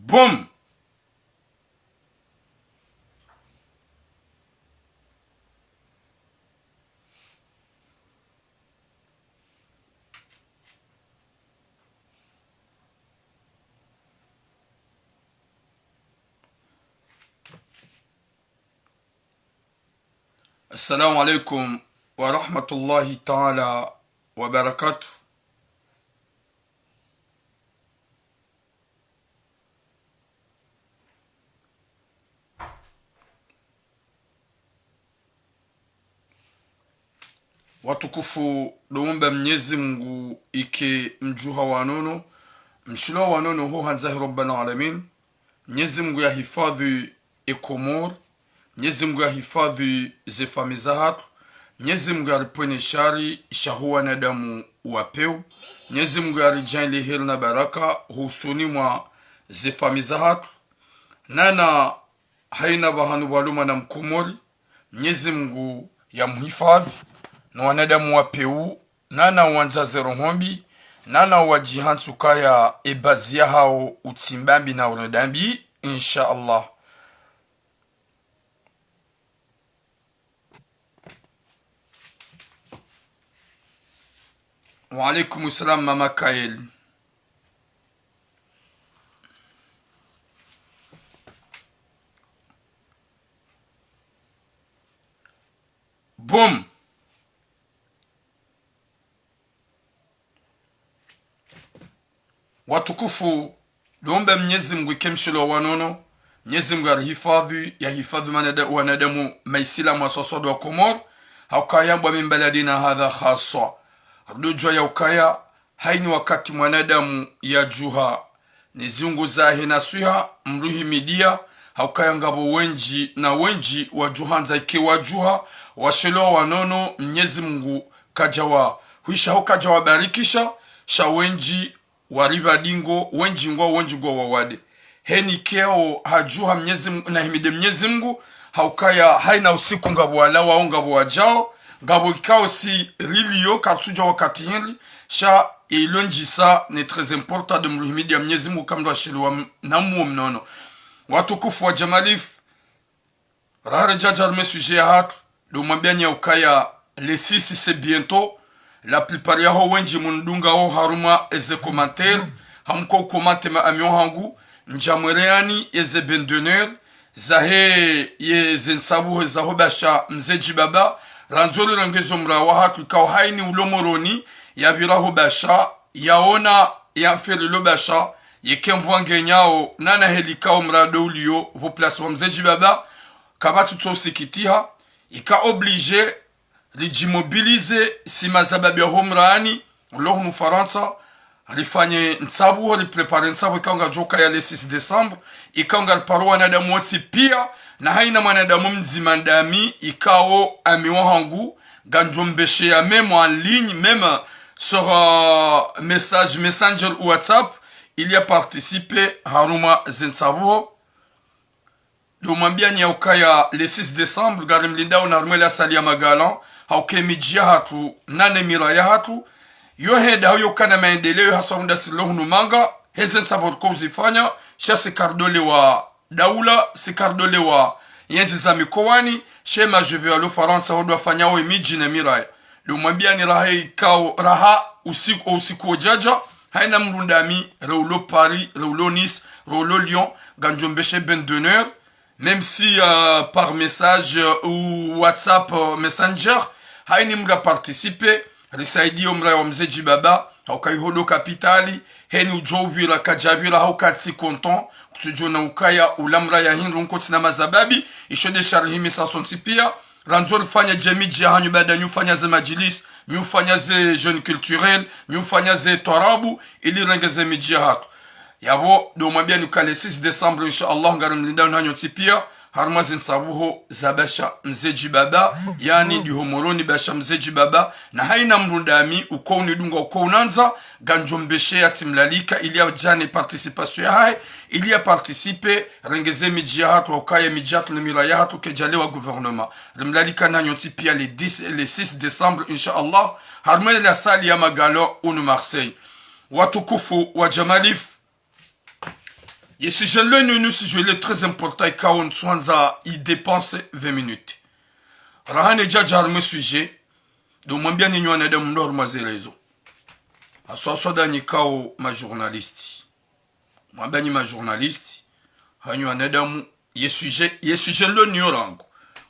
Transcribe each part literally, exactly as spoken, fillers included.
Boum. Assalamu alaikum wa rahmatullahi ta'ala wa barakatuh. Watukufu, ndo umba Mnyezi Mngu ike mdjuha wa nono, mshilo wa nono ho handza he Rabbal Alamin. Mnyezi Mngu yahifadhwi e Komori, Mnyezi Mngu yahifadhwi ze famiyi zahatru, Mnyezi Mngu yaripvwene shari shaho wanadamu wa pewu, Mnyezi Mngu yaridjaanlie heri na baraka hosoni mwa ze famiyi zahatru. Nana haina pvahanu pvwalo mwana Mkomori, Mnyezi Mngu yamhifadhwi, no wanadamu wa pewu, nana wandza ze roho mbi, nana wadjihantsi ukaya e bazi yahawo utsi mbambi na urenda mbi, insha Allah. Wa alaikum salam, Mama Kael. Boum. Watukufu, ndo umba Mnyezi Mngu ike mshilo wa nono, Mnyezi Mngu yarihifadhwi, yahifadhwi manada-, wanadamu maisilamu wa swaswadu wa Komori, haukaya mbwa min baladina hadha khaswa. Ridodjuwa yaukaya, haini wakati mwanadamu yadjuha ne ziungo zahe na swiha, mruhimidia, haukaya ngapvo wendji na wendji wadjuha ndza ike wadjuha, washilo wa nono, Mnyezi Mngu kadja wa hwisha ho kadja wa barikisha, sha wendji waripva dingo, wendji ngwa, wendji ngwa wawade. Heni ikao hadjuha Mnyezi Mngu, nahimide Mnyezi Mngu, haukaya haina usiku ngapvo walawao, ngapvo wadjao, ngapvo ikao si rilio, katsudja wakati hindri, sha ilo ndjisa ne très important de mruhimidia Mnyezi Mngu kamdru ashiliwa m-, na muo mnono. Watukufu wa Jamalif, raha redja harumwa e sujet yahatru, ndo mwambiani yaukaya le six c'est bientôt. La plupart yaho wendji mundungao harumwa eze commentaire, hamko ukomante ma amis wahangu, ndjamwereani eze bande d'honneur zahe yeze ntsabuho zaho basha Mze Djibaba, randzo rirenge zo mra wahatru ikao haini ulo Moroni, yapvira ho basha, yaona yamferi lo basha, yeke mvua ngenyao, nana heli ikao mra ndo ulio pvo place wa Mze Djibaba, kapvatsi tso usikitiha, ika obligé ridjimobilisé si mazababi yaho mraani, lo hunu Farantsa, rifanye ntsabuho, ripréparé ntsabuho ikao ngadjo kaya le six décembre, ikao ngariparo wanadamu wontsi pia, na haina mwanadamu mdzima ndami, ikao ami wahangu, ngandjo mbesheya même en ligne, même sur, euh, message, Messenger ou WhatsApp, ili ya participer harumwa ze ntsabuho. Ndo mwambiani yaukaya le six décembre, ngarimlindao na harumwa le asali ya magalan, hauka e midji yahatru, nane mira yahatru, yo henda hau yokana maendeleo haswa runda silo hunu manga, heze ntsabuho riko uzifanya, sha si kardole wa daula, si kardole wa yentsi za mikowani, she majeve yalo Farantsa hondo wafanyao e midji ne mira ya. Ndo mwambiani raha ikao, raha usiku, usiku wodjadja, haina mdru ndami, re ulo Paris, re ulo Nice, re ulo Lyon, ngandjo mbeshe bande d'honneur, même si, euh, par message, euh, ou WhatsApp, euh, Messenger, haini mdru ya participer, risaidie o mraya wa Mze Djibaba, hauka iho ndo kapitali, heni udjo upvira kadjapvira hauka tsi content, kutsudjo na ukaya ula mraya hindru nkotsina mazababi, isho nde sha rihimisa sontsi pia, randzo rifanye dje midji yahanyu baada nyi ufanya ze madjilisi, nyi ufanya ze journée culturelle, nyi ufanya ze twarabu, ili rirenge ze midji yahatru. Yapvo, ndo mwambiani uka le six décembre, insha Allah, ngarimlindao na nyontsi pia, harumwa ze ntsabuho za basha Mze Djibaba, yaani ndiho Moroni basha Mze Djibaba, na haina mdru ndami, uko unidunga, uko unandza, ngandjo mbeshe ya tsimlalika, ili ya djane participation yahahe, ili ya participer, renge ze midji yahatru, hauka ye midji yahatru ne mira yahatru, kedjalewa gouvernement. Rimlalika na nyontsi pia le dix, le six décembre, insha Allah, harumwa le asali ya magalan unu Marseille. Watukufu wa Jamalif, Ye sujet linu, inu sujet le très important, ikao ntsuhandza i dépasse vingt minutes. Raha nidja dja harumwa ye sujet, ndo mwambia nyinyi wanadamu mlo harumwa ze réseaux. Haswa haswa ndanyi ikao ma journalistes. Mwambia nyi ma journalistes, hanyu wanadamu, ye sujet, ye sujet linu yo rangu.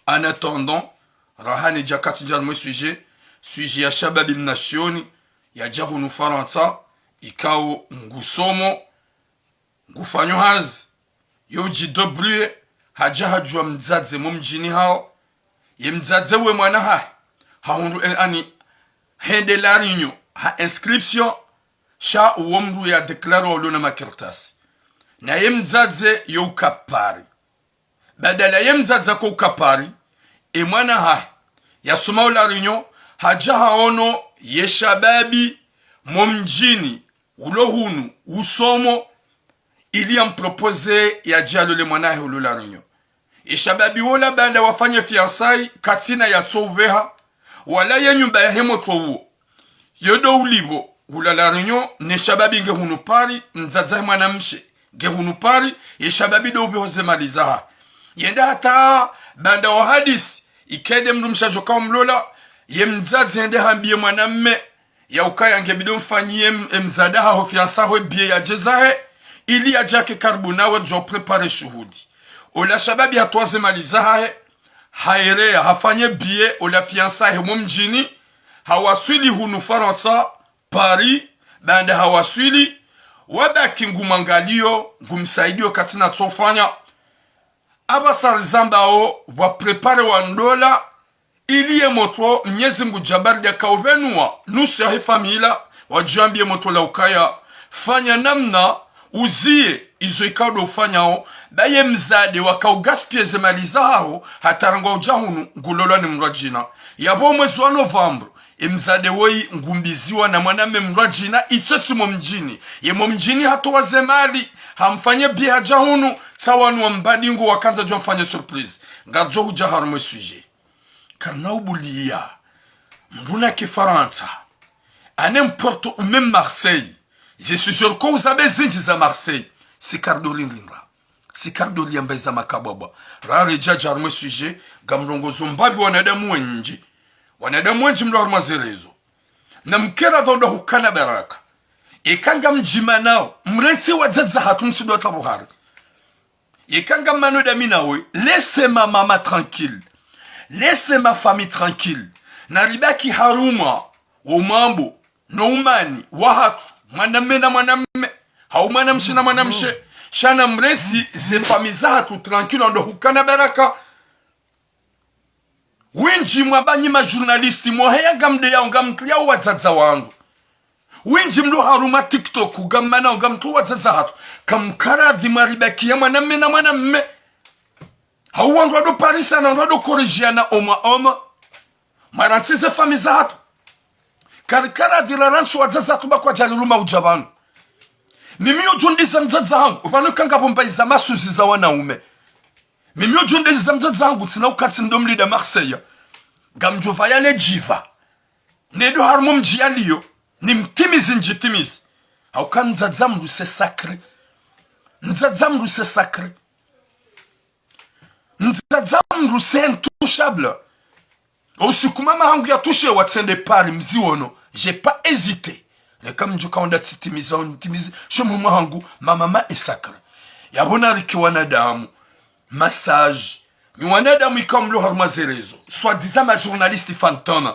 En attendant, raha nidja kati dja harumwa ye sujet, sujet ya shababi mnashioni, yadja hunu Farantsa, ikao ngusomo, ngufanyo hazi, yo djidébrouiller, hadja hadjuwa mdzadze mo mdjini hawo. Ye mdzadze we mwana hahe, hahundru, eh, ani, hende La Réunion, ha inscription, sha uwo mndru ya déclaré wa ulo na makartasi. Na ye mdzadze yo uka Paris. Badala ye mdzadze ko uka Paris, e mwana hahe, yasoma o La Réunion, hadja haono ye shababi mo mdjini, ulo hunu, usomo, ili yamproposé yadje yalole mwana hahe ulo La Réunion. Ye shababi wola baanda wafanye fiançailles, katsina yatso uveha, wala ye nyumba yahe motro uwo. Yo ndo ulipvo, hula La Réunion, ne shababi nge hunu Paris, mdzadze wahe mwanamshe nge hunu Paris, ye shababi ndo uveho ze mali zahahe. Yende hata baanda wa hadisi, ikao nde mdrumshe yadjoka umlola, ye mdzadze hende hambiye mwanamme, ya ukaya nge bidi umfanyiye m-, e mzada haho fiançailles haho billet yadje zahe, ili yadje yake karibu nawe djo préparer shuhuli. Ola shababi hatowa ze mali zahahe, haereya, hafanye billet, ola fiançailles hahe mo mdjini, hawaswili hunu Farantsa, Paris, baanda hawaswili, wabaki ngumwangaliyo, ngumsaidiyo katsina tso ufanya. Apvasa rizambao, wa préparer wa ndola, ili ye motro Mnyezi Mngu Jabari yakao uvenuwa, nusu yahe famille, wadjo wambiye motro la ukaya, fanya namna, uziye, izo ikao ndo ufanyao, ba ye mzade wakao gaspiller ze mali zahaho, hata rangu udja hunu, ngulolwa ni mndru wa djina. Yapvo mwezi wa novembre, e mzade woyi ngumbiziwa na mwanamme mndru wa djina, itsotsi mo mdjini. Ye mo mdjini hatowa ze mali, hamfanye billet hadja hunu, tsa wanu wa mbadingo wakandza djo mfanye surprise. Ngaridjo hudja harumwa ye sujet. Karina ubuliya, mndru nake Farantsa, à n'importe où, même Marseille. Je suis sûr que vous avez zindji za Marseille. Tsi kari ndo lindrindra. Tsi kari ndo liyamba iza makabwabwa. Raha ridja dja harumwa ye sujet, ngamrongozo mbapvi wanadamu wendji. Wanadamu wendji mlo harumwa ze réseaux. Na mkera dhondo hukana baraka. Eka ngamdjimanao, mrentsi wadzadze hatru mtsi ndo tabu hari. Eka ngamano dami nawe, laissez ma maman tranquille. Laissez ma famille tranquille. Na ribaki harumwa, wo mambo, no umani, wahatru, mwanamme na mwanamme, hau mwanamshe na mwanamshe, sha na mrentsi ze famille zahatru tranquille, ndo hukana baraka. Wendji mwa ba nyi ma journalistes, mwaheya ngamdeyao, ngamtriyao wadzadze wandru. Wendji mlo harumwa TikTok, ngammanao, ngamtriyao wadzadze hatru. Kamkaradhi mwaribakiya mwanamme na mwanamme. Hau wandru wado parisana, wandru wado corrigiana, oma, oma. Mwarantsi ze famille zahatru. Karikaradhi rarantsi wadzadze hatru ba kwadjaliruma udja pvanu. Mimi udjo ndiza mdzadze hangu, pvanu kanga pvo mbayi za masuzi za wanaume. Mimi udjo ndiza mdzadze hangu, tsina ukatsi ndo mlida Marseille. Ngamdjo pvaya ne djiva. Ne ndo harumwa mdji yaliyo, nimtimizi, ndjitimizi. Hauka mdzadze mndru c'est sacré. Mdzadze mndru c'est sacré. Mdzadze mndru c'est intouchable. Usiku mama hangu yatouché wa tsende Paris mziono. J'ai pas hésité. Neka mdjuka onda tsitimiza, ontimizi. Sho mama hangu, ma maman est sacrée. Yapvo narike wanadamu. Massage. Nyi wanadamu ikao mlo harumwa ze réseaux. Soi-disant ma journaliste fantôme.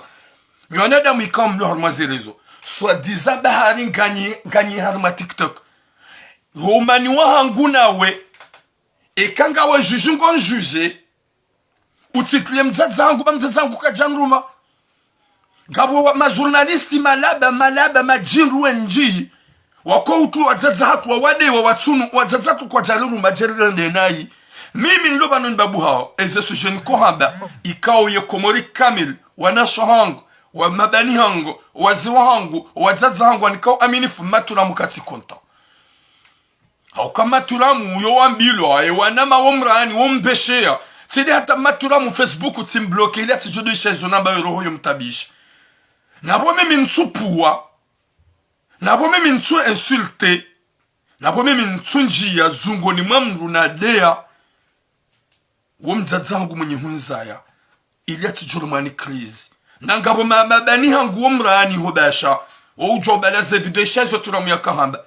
Nyi wanadamu ikao mlo harumwa ze réseaux. Soi-disant bahari nganyi, nganyi harumwa TikTok. Ho umani wahangu nawe. Eka ngawe juge ngo njuge. Utsitriye mdzadze hangu, ba mdzadze hangu kadjaniruma. Ngapvo wa, ma journalistes malaba, malaba, madjindru wendji. Wako utru wadzadze hatru, wa wade, wa watsunu, wadzadze hatru kwadjaliruma, djerire nde nayi. Mimi nilo pvanu ni babu hawo, eze sujet niko hamba, ikao ye Komori kamili, wanashe hangu, wa mabani hangu, wazee wahangu, wadzadze hangu, wanikao aminifu, maturamu katsi content. Hauka maturamu uyo wambilwa, e wanama wo mrani, wo mbesheya. Tsidi hata maturamu Facebook tsimbloke ili atsidjo ndo isha izo namba yo roho yo mtabisha. Napvo mimi ntsupvuwa. Napvo mimi ntsu insulté. Napvo mimi ntsundjiya zungoni mwa mdru nadeya, wo mdzadze hangu mwenye hundzaya, ili yatsidjorumwa ni crise. Na ngapvo ma-, mabani hangu wo mrani ho basha, wo udjuwa ubala ze video isha izo turamu yakahamba.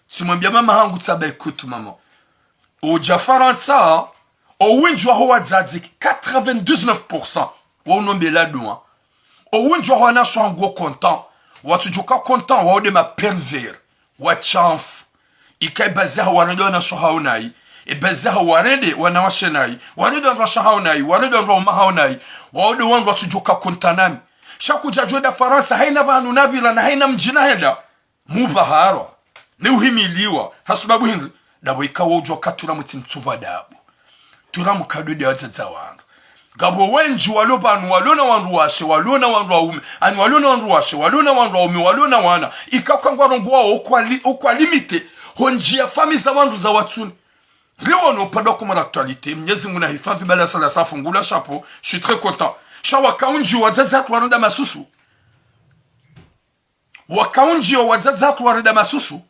Tsimwambia mama hangu tsamba écoute maman. Udja Farantsa, owendji waho wadzadze, quatre-vingt-dix-neuf pour cent, wa unombela dua. Owendji waho wanasho hangu wo content, watsudjoka content, wao nde ma pervers, washamfu. Ika ibazi yaho warende wanasho hao nayi, ibazi yaho warende wanawashe nayi, warende wandru washe hao nayi, warende wandru waume hao nayi, wao nde wandru watsudjoka content nami. Sha kudja djo da Farantsa, haina pvanu napvira na haina mdji nahenda. Mupvaharwa, ni uhimiliwa, hasibabu hindri, ndapvo ikao udjuwa ka turamu tsi mtsuva ndapvo. Turamu kado nde wadzadze wandru. Ngapvo wendji walo pvanu, walo na wandru washe, walo na wandru waume, ani walo na wandru washe, walo na wandru waume, walo na wana. Ika uka ngwarongoao okwa li-, okwa limite, ho ndjiya fami za wandru za watsuni. Leo no padwa kumara actualité, Mnyezi Mungu nahifadhi bala sala safu ngula chapeau, je suis très content. Sha wakaundji wadzadze hatru warenda masusu. Wakaundjiya wadzadze hatru warenda masusu.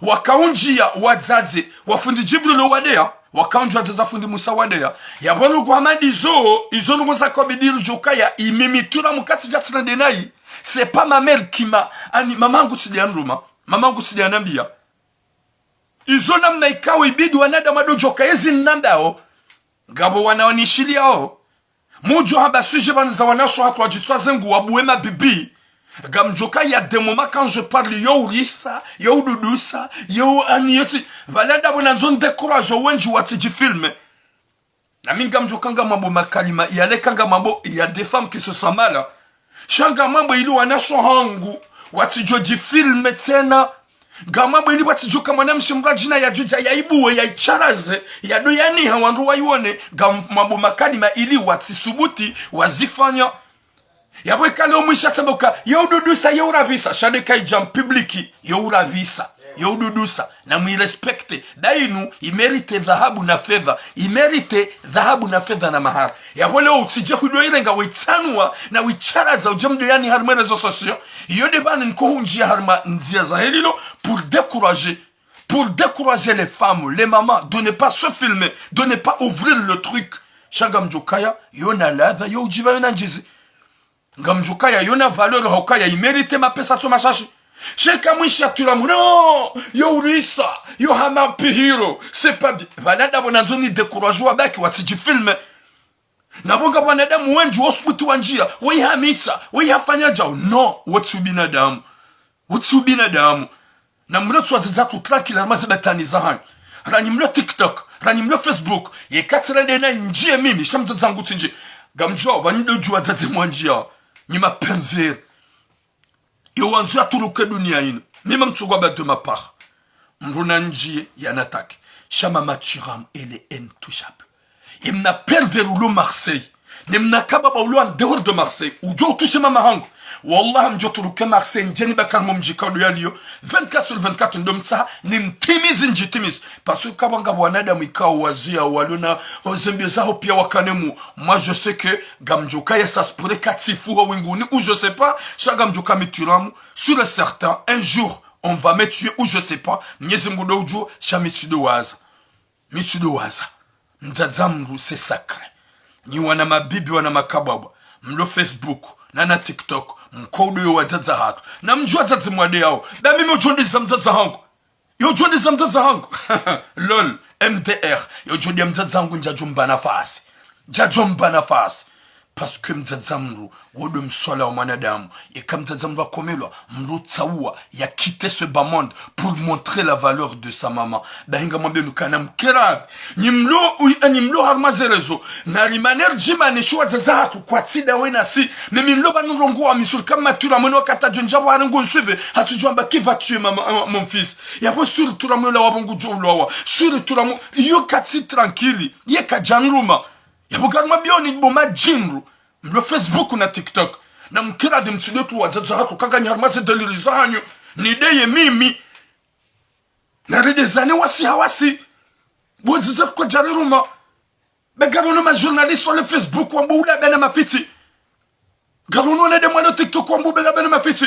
Wakaundjiya wadzadze wa fundi Djibril wadeya. Wakaundjiya wadzadze wa fundi Musa wadeya. Yapvo nuku hamadi izo, izo nuku za kobidiri djukaya, imimi turamu katsi dja tsina nde nayi. C'est pas ma mère qui m'a, ani mama hangu tsi nde yaniruma. Mama hangu tsi nde yanambiya. Izo namna ikao ibidi wanadamu wadodjoka yezi ninambao. Ngapvo wana wanishiliyao. Mudjo hamba sujet pvanu za wanasho hatru wadjitswaze ngu wabuwe mabibi. Ngamdjoka ya des moments quand je parle, yo urisa, yo ududusa, yo ani yotsi. Pvala ndapvo nandzo ndécourager wendji watsidjifilme. Nami ngamdjoka ngamwambo makalima, yale ka ngamwambo, il y a des femmes qui se sentent mal. Sha ngamwambo ili wanasho hangu, watsidjodjifilme tsena. Ngamwambo ili watsidjoka mwanamshe mradjina yadjodja yaibuwe, yaitsaraze, yado yaniha wandru waione, ngamwambo makalima ili watsisubuti, wazifanya. Yapvo ikale omwisha tsamba uka, yo ududusa, yo urapvisa, sha nde kaidja mpublic, yo urapvisa, yo ududusa, na mwi respecte, nda inu, i mérite dhahabu na fedha, i mérite dhahabu na fedha na mahari. Yapvo leo utsidje hudo irenga witsanua na witsaraza udje mdo yaniha harumwa réseaux sociaux. Iyo nde pvanu niko hundjiya harumwa ndziya za helilo pour décourager, pour décourager les femmes, les mamans, de ne pas se filmer, de ne pas ouvrir le truc. Sha ngamdjokaya, yo na ladha, yo udjiva, yo na ndjizi. Ngamdjokaya, yo na valeur, ha ukaya, i mérite mapesa tso mashashi. Sha ika mwisha turamu, non, yo urisa, yo hama pihiro, c'est pas bien. Pvala ndapvo nandzo ni décourager wabaki watsidjifilme. Napvo ngapvo wanadamu wendji wo usubuti wandjiya, wo ihamitsa, wo ihafanya djao. Non, wo tsi ubinadamu. Wo tsi ubinadamu. Namlotsi wadzadze hatru tranquille, harumwa ze batani zahanyu. Ranyi mlo TikTok, ranyi mlo Facebook, yeka tsirende na ndjiye mimi, sha mdzadze hangu tsindji. Ngamdjuwa, wanyi ndo djuwa wadzadze mwandjiya, nyi ma pervers. Yo wandzo yaturuke duniya inu. Mimi mtsugwa ba de ma part. Mdru nandjiye yanatake. Sha mama Thuram, elle est intouchable. Ye mna pervers ulo Marseille, ne mna kababa ulo en dehors de Marseille, udjo utushe mama hangu. Wallah, mdjo turuke Marseille, ndjeni baka harumwa mdji kado yaliyo, vingt-quatre sur vingt-quatre ndo mtsaha, ni mtimizi, ndjitimizi. Parce que kapvanga wanadamu ikao wazuya, walo na zembiyo zaho piya wakane mu. Moi, je sais que ngamdjokaya, ça se pourrait katsifu ho winguni, ou je sais pas, sha ngamdjoka mi Thuram, sûr et certain, un jour, on va me tuer, ou je sais pas, Mnyezi Mungu ndo udjuwa, sha mi tsido waza. Mi tsido waza. Mdzadze mdru, c'est sacré. Nyi wana mabibi, wana makabwabwa, mlo Facebook, na na TikTok, mko udo yo wadzadze hatru. Namdjuwa wadzadze mwadeyao. Nda mimi udjo ndiza mdzadze hangu. Yo udjo ndiza mdzadze hangu. Lol, M D R. Yo udjo ndiya mdzadze hangu, ndjadjo mba nafasi. Ndjadjo mba nafasi. Parce que mdzadze mdru, wo ndo mswala wa mwanadamu. Eka mdzadze mdru akomelwa, mdru tsauwa, ya quitter ce bas monde pour montrer la valeur de sa maman. Bahi ngamwambiyo nukana mkeravi. Nyi mlo, oui, nyi mlo harumwa ze réseaux. Nari maner djimane sho wadzadze hatru kwatsi nda wena si. Ne mi nlo pvanu rongowa mi sûr kama Thuram mwene wakati adjo ndjapvo harengo nsuive, hatsudjo amba qui va tuer ma, ma, mon fils. Yapvo sûr Thuram yola wapvo ngudjo ulwawa. Sûr Thuram, yo katsi tranquille. Ye kadjaniruma. Yapvo ngarumwambiyo ni bo madjinru. Mlo Facebook na TikTok. Namkeravi mtsido tu wadzadze hatru kangani harumwa ze dalili zahanyu. Nideye mimi. Nari des années wasi hawasi. Bo wadzadze kwadjariruma. Be ngarono ma journaliste wale Facebook wambo ula bena mafitsi. Ngarono ne de mwana TikTok wambo ula bena mafitsi.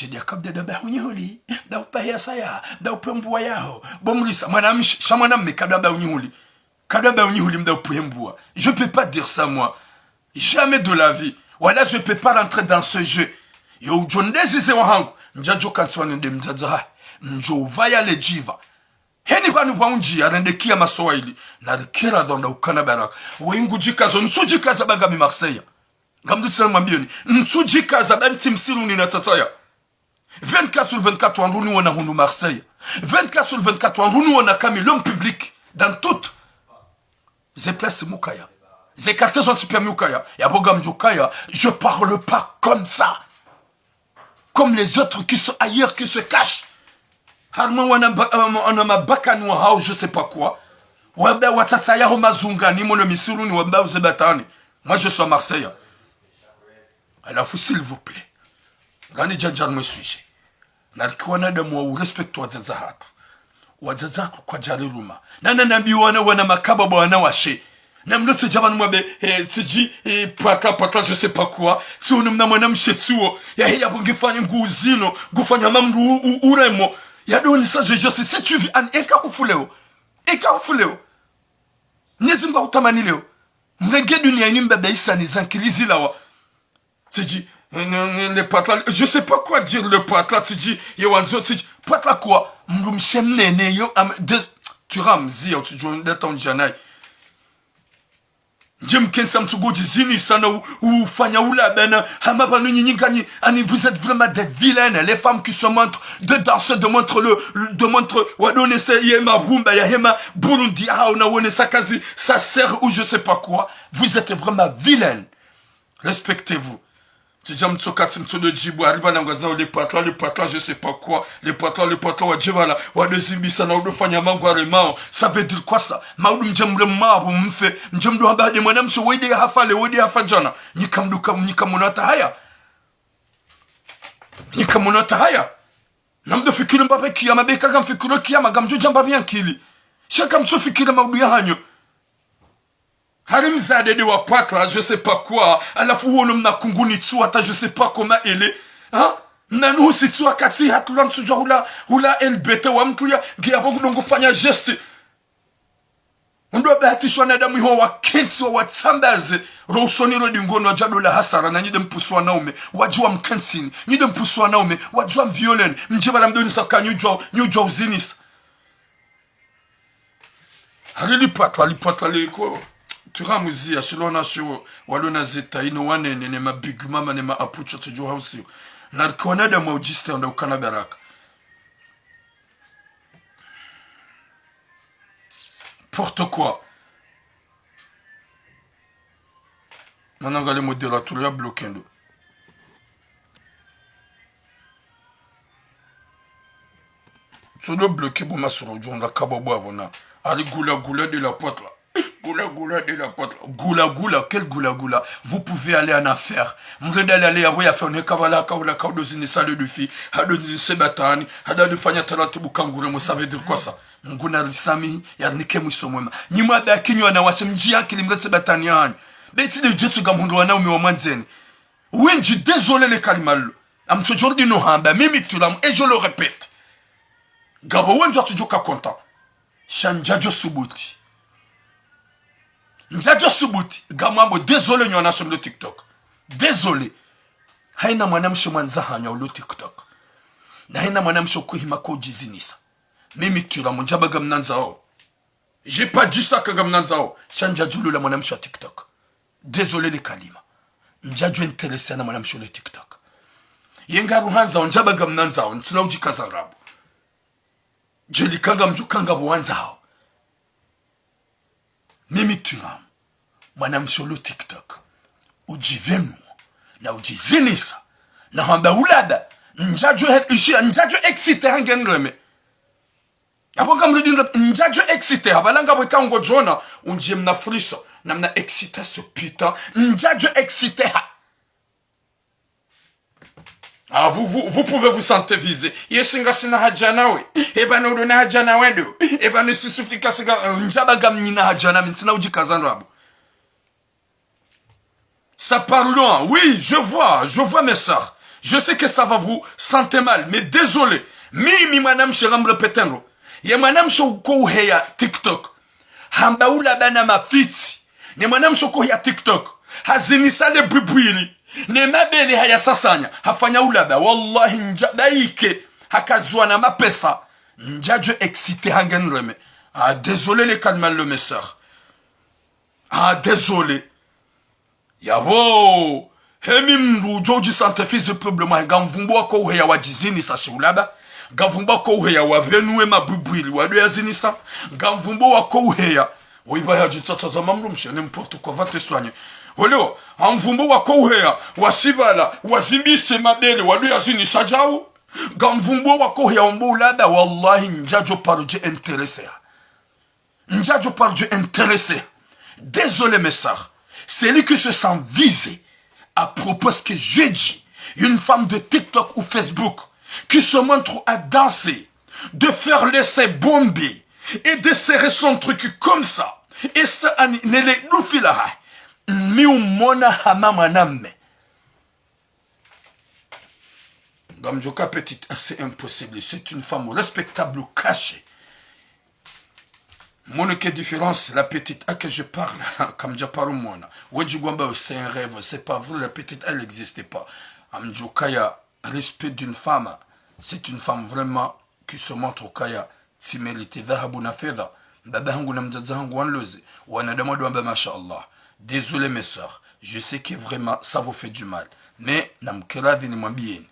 mwanamshe dia kabda da ba unyihuli, da upahe ya saya, da upembua yaho. Bo mrisa, mwanamshe, sha mwanamme kada ba unyihuli. Kada ba unyihuli mda upembua. Je peux pas dire ça, moi. Jamais de la vie. Wala, je peux pas rentrer dans ce jeu. Yo udjo ndezize wahangu. Ndjadjo kantsi wanu nde mdzadze ha. Ndjo uvaya le djiva. Heni pvanu pvwa undji, arende kia masowa ili. Na rikera donda ukana baraka. Wengu djikazo, ntsu djikaza ba ngami Marseille. Ngamdutsi na mwambioni. Ntsu djikaza ba ntsi msiruni na tsataya. Vingt-quatre sur vingt-quatre wandru niwona hunu Marseille. Vingt-quatre sur vingt-quatre wandru niwona kami l'homme public dans toutes ze places mukaya. Ze quartiers zontsi pia mukaya. Yapvo ngamdjukaya, je parle pas comme ça. Comme les autres qui sont ailleurs, qui se cachent. Harumwa wana ba-, euh, wana mabakani wahao, je sais pas quoi. Wamba watsatsa yaho mazungani, mono misiruni, wamba uze batani. Moi, je suis à Marseille. Halafu, s'il vous plaît. Ngani djandja harumwa sujet. Narikiwa na damu wa urespect wadzadze hatru. Wadzadze hatru kwadjari ruma. Na, na, nambi wana, wana makaba bo wana washe. Na mno tsidja pvanu mwambe, eh, tsidji, eh, pwatra, pwatra, je sais pas quoi. Tsi unu mna mwanamshe tsuo. Yahe yapvo ngifanya ngu uzino, ngufanya mamru u-, u-, uremo. Ya doni ça, je, je sais, si tu vis en, eka hufu leo. Eka hufu leo. Mnyezi Mungu hakutamani leo. Mrenge dunia ini mbaba isa ni zankili zilawa. Tsidji, euh, euh, le pwatra, je sais pas quoi dire, le pwatra, tsidji, ye wandzo, tsidji, pwatra quoi, mdrumshe mnene, yo, am, de, tu ramzia, utsidjo ndeta undjanayi. Ndje mkentsi mtsugodji zinisa na u-, ufanya ulaba na, hama pvanu nyinyi nganyi, ani, vous êtes vraiment des vilaines, les femmes qui se montrent, de danser, de montre le, de montre, wadonese ye mabumba ya hema, Burundi, ah, on a wonesa kazi, sa sœur ou je sais pas quoi, vous êtes vraiment vilaines. Respectez-vous. Tsidja mtsoka tsi mtsodo djibu, hari pvanu ngwazina le pwatra, le pwatra, je sais pas quoi, le pwatra, le pwatra, wadje pvala, wado zimbisa na udo fanya mangware mao. Ça veut dire quoi ça? Maudu mdje mre mapvo mfe, mdje mdo hamba hade mwanamshe, wede hafa le, wede hafa djana. Nyika mduka, nyika mona hata haya. Nyika mona hata haya. Na mdo fikiri mbapve kiyama, beka ngamfikiro kiyama, ngamdjo djamba pvi ankili. Shaka mtsofikiri maudu ya hanyo. Hari mzadede wa pwatra, je sais pas quoi, halafu wono mna kunguni tsu hata je sais pas comment elle est. Hein? Mna nuhu si tsu wakati hatula mtsudjwa hula, hula L B T wa mtru ya, nge yapvo kudongo fanya geste. Undro bahatishwa na damu iho wakentsi wa watsambaze, ro usoni ro dingono wadja dola hasara na nyi de mpusu wanaume, wadji wa mkentsini, nyi de mpusu wanaume, wadji wa mvioleni, mdje pvala mdoni saka nyudjwa, nyudjwa uzinisa. Hari lipwatra, lipwatra liko. Turamuziya, shilona shiwo, walona zeta, ino wanene, ne ma big mama, ne ma apucho, tsidjo hausiwa. Narikiwa na damu wa udjiste, anda ukana baraka. N'importe quoi. Mana ngale modérateur ya bloqué ndo. Tsodo bloqué bo masoro djonga kabo bo abona. Ari gula gula de la pwatra. Gula gula de la pwatra. Gula gula, quel gula gula? Vous pouvez aller en enfer. Mrenda aller ya boya faire ne kabala kaula kaudo zini salle de fille. Hado zini sebatani. Hada de fanya taratibu kangure mo, ça veut dire quoi ça? Mngu na risamihi, yarinike mwiso mwema. Nyi mwabaki nyi wanawashe mdji ya akili mretse batani yanyu. Beti de djetsu ngamhundru wanaume wa mwandzeni. Wendji, désolé le kalima lo. Amtsodjo rudi no hamba, mimi tulamu, et je le répète. Ngapvo wendji watsodjo ka content. Sha ndjadjo subuti. Ndjadjo subuti, ngamwambo désolé nyi wanawashe mlo TikTok. Désolé. Haina mwanamshe mwandza hanyu ulo TikTok. Na haina mwanamshe ukuhima ko udjizinisa. Mimi tulamu ndjaba ngamnandzao. J'ai pas dit ça ka ngamnandzao. Sha ndjadjulula mwanamshe wa TikTok. Désolé le kalima. Ndjadjo intéressé na mwanamshe ulo TikTok. Ye ngaruhandzao, ndjaba ngamnandzao, ntsina udjikaza ndrabo. Djeli ka ngamdjo ka ngapvo wandzao. Mimi tulamu. Mwanamshe ulo TikTok. Udjipvenuo. Na udjizinisa. Na hamba ulaba. Ndjadjo he-, ishi, ndjadjo excité hange nreme. Apvo ngamrudi nda, ndjadjo excité, hapvala ngapvo eka ngodjona, undjie mna frisson, na mna excitation, putain, ndjadjo excité ha. Ah, vous, vous, vous pouvez vous sentir visé. Yesi ngasina haja nawe. Eba no ndo na haja nawe ndo. Eba ne sisufika singa, eh, ndjaba ngamnyina haja na mi ntsina udjikaza ndrabo. Ça part loin. Oui, je vois, je vois mes sœurs. Je sais que ça va vous sentir mal, mais désolé. Mimi mwanamshe ngamrepetendro. Ye mwanamshe uko uheya TikTok. Hamba ulaba na mafitsi. Ne mwanamshe uko uheya TikTok. Hazinisa le bwibwili. Ne mabele hayasasanya. Hafanya ulaba. Wallahi ndjaba ike. Hakazwa na mapesa. Ndjadjo excité hange nreme. Ah, désolé le kalima lo mes sœurs. Ah, désolé. Yabo, hemi mndru udjo udji sentir visé problème, ngamvumbuo wako uheya wadjizinisa shi ulaba, ngamvumbuo wako uheya wapvenuwe mabwibwili, wado yazinisa, ngamvumbuo wako uheya, woiba ya djitsatsa za mamrumshe, n'importe quoi, va te soigner. Olewa, ngamvumbuo wako uheya, wasibala, wazimbise mabele, wado yazinisa djau, ngamvumbuo wako uheya wambo ulaba, wallahi, ndjadjo paro dje intéressé. Ndjadjo paro dje intéressé. Désolé, mes sœurs. Celui qui se sent visé à propos de ce que je dis, une femme de TikTok ou Facebook qui se montre à danser, de faire les seins bombés et de serrer son truc comme ça. Et ça, ani, ne le doufila ha. Mi umona hama mwanamme. Ngamdjoka petite, ah, c'est impossible. C'est une femme respectable ou cachée. Mon, quelle différence, la petite à que je parle, kamdja paro mwona. Wedji ngwamba, c'est un rêve, c'est pas vrai, la petite, elle n'existe pas. Ngamdjoka ya respect d'une femme. C'est une femme vraiment qui se montre kaya tsi mérite dhahabu na fedha. Mbaba hangu na mdzadze hangu wanloze. Wanadamu wado wamba, masha Allah. Désolé, mes sœurs. Je sais que vraiment, ça vous fait du mal. Mais, namkiradhi nimwambieni.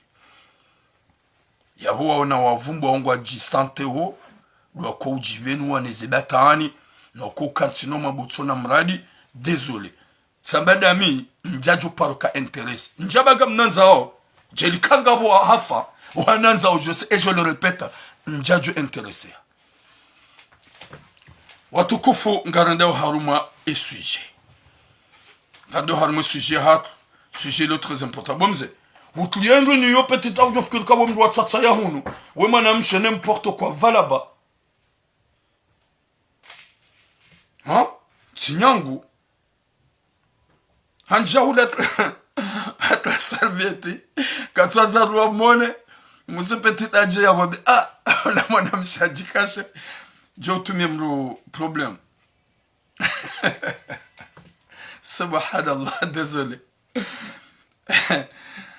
Yabo waona wavumbuo ngwadji sentir wo, ndo wako udjipvenuwa ne ze batani, na wako ukantsi no mabutso na mradi, désolé. Samba dami, ndjadjo paro ka intéressé. Ndjaba ngamnandzao, djeli kanga bo hafa, wanandzao, je sais, et je le répète, ndjadjo intéressé. Watukufu, ngarendao harumwa e sujet. Ngarendao harumwa e sujet hatru, sujet lo très important. Bo mze, utuliendo ni yo petite, au djofikiri ka bo mndru wa tsatsa ya hunu, we mwanamshe n'importe quoi, va là-bas. Ha? Tsi nyangu. Handja hula hata serviette. Katswaza rwa mone. Musu petite adje ya mwambe, ah, ona mwanamshe adjikashe. Djo utumie mndru problème. Subhanallah, désolé.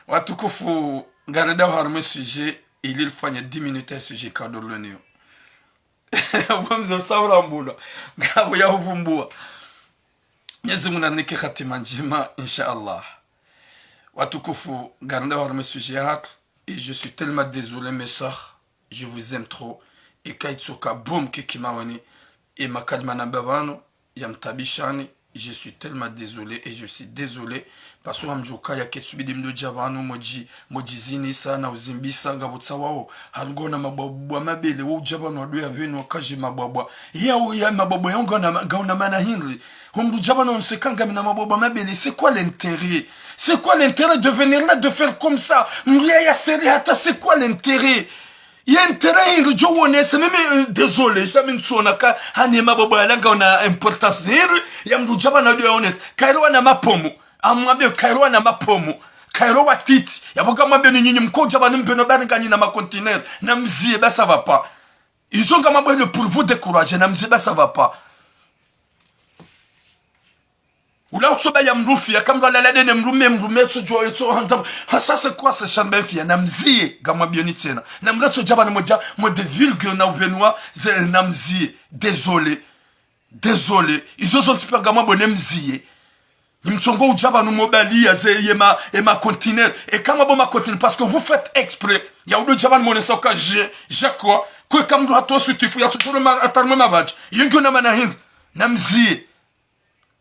Watukufu, ngarendao harumwa e sujet, ili lifanye dix minutes ya sujet kadolonio. Bo mze usaura mbulwa. Ngapvo ya uvumbua. Mwenyezi Mungu narinike hatima ndjema, insha Allah. Watukufu, ngarendao harumwa e sujet hatru. Et je suis tellement désolé, mes sœurs. Je vous aime trop. Eka itsoka bo mkiki maweni. E makalima namba pvanu, yamtabishani. Je suis tellement désolé et je suis désolé. Parce que ngamdjoka ya ketsubidi mdo dja pvanu modji, modjizinisa na uzimbisa ngapvo tsawawo. Harumwa na mabwabwa mabele, wo udja pvanu wado yapvenu wakaje mabwabwa. Ya, ya mabwabwa ya ngauna, ngauna mana hindri. Ho mndru dja pvanu onse ka ngamina mabwabwa mabele. C'est quoi l'intérêt? C'est quoi l'intérêt de venir là, de faire comme ça? Mndru ya yaseri hata, c'est quoi l'intérêt? Ye intérêt hindri djo wonesa, mimi, euh, désolé, sha mi ntsona ka, hani mabwabwa yala ngauna importance hindri, ya mndru dja pvanu ndo yaonesa. Kairo wana mapomo, amwambe Kairo wana mapomo, Kairo watiti, yabo ngamwambe ni nyinyi mko dja pvanu mbeno bari nganyina maconteneur, namziye, ba ça va pas. Izo ngamwambe pour vous décourager, namziye, ba ça va pas. Ula utsoba ya mndru fiya, kamdru alala dene mndrume, mndrume tso djo, tso handza. Ha, ça c'est quoi ce chambe fiya? Namziye, ngamwambioni tsena. Na mndru tso dja pvanu modja, mode vulgaire na upvenua, ze, namziye. Désolé. Désolé. Izo zontsi piya ngamwambo namziye. Ni mtsongo udja pvanu mobaliya ze, ye ma, ye maconteneur. Eka mwambo maconteneur, parce que vous faites exprès. Ya udo dja pvanu monesa uka je, je crois. Kwe kamdru hata usutifu, ya tsodjoro ma, atarmwe mabadji. Yo ngiyo na mana hindri. Namziye.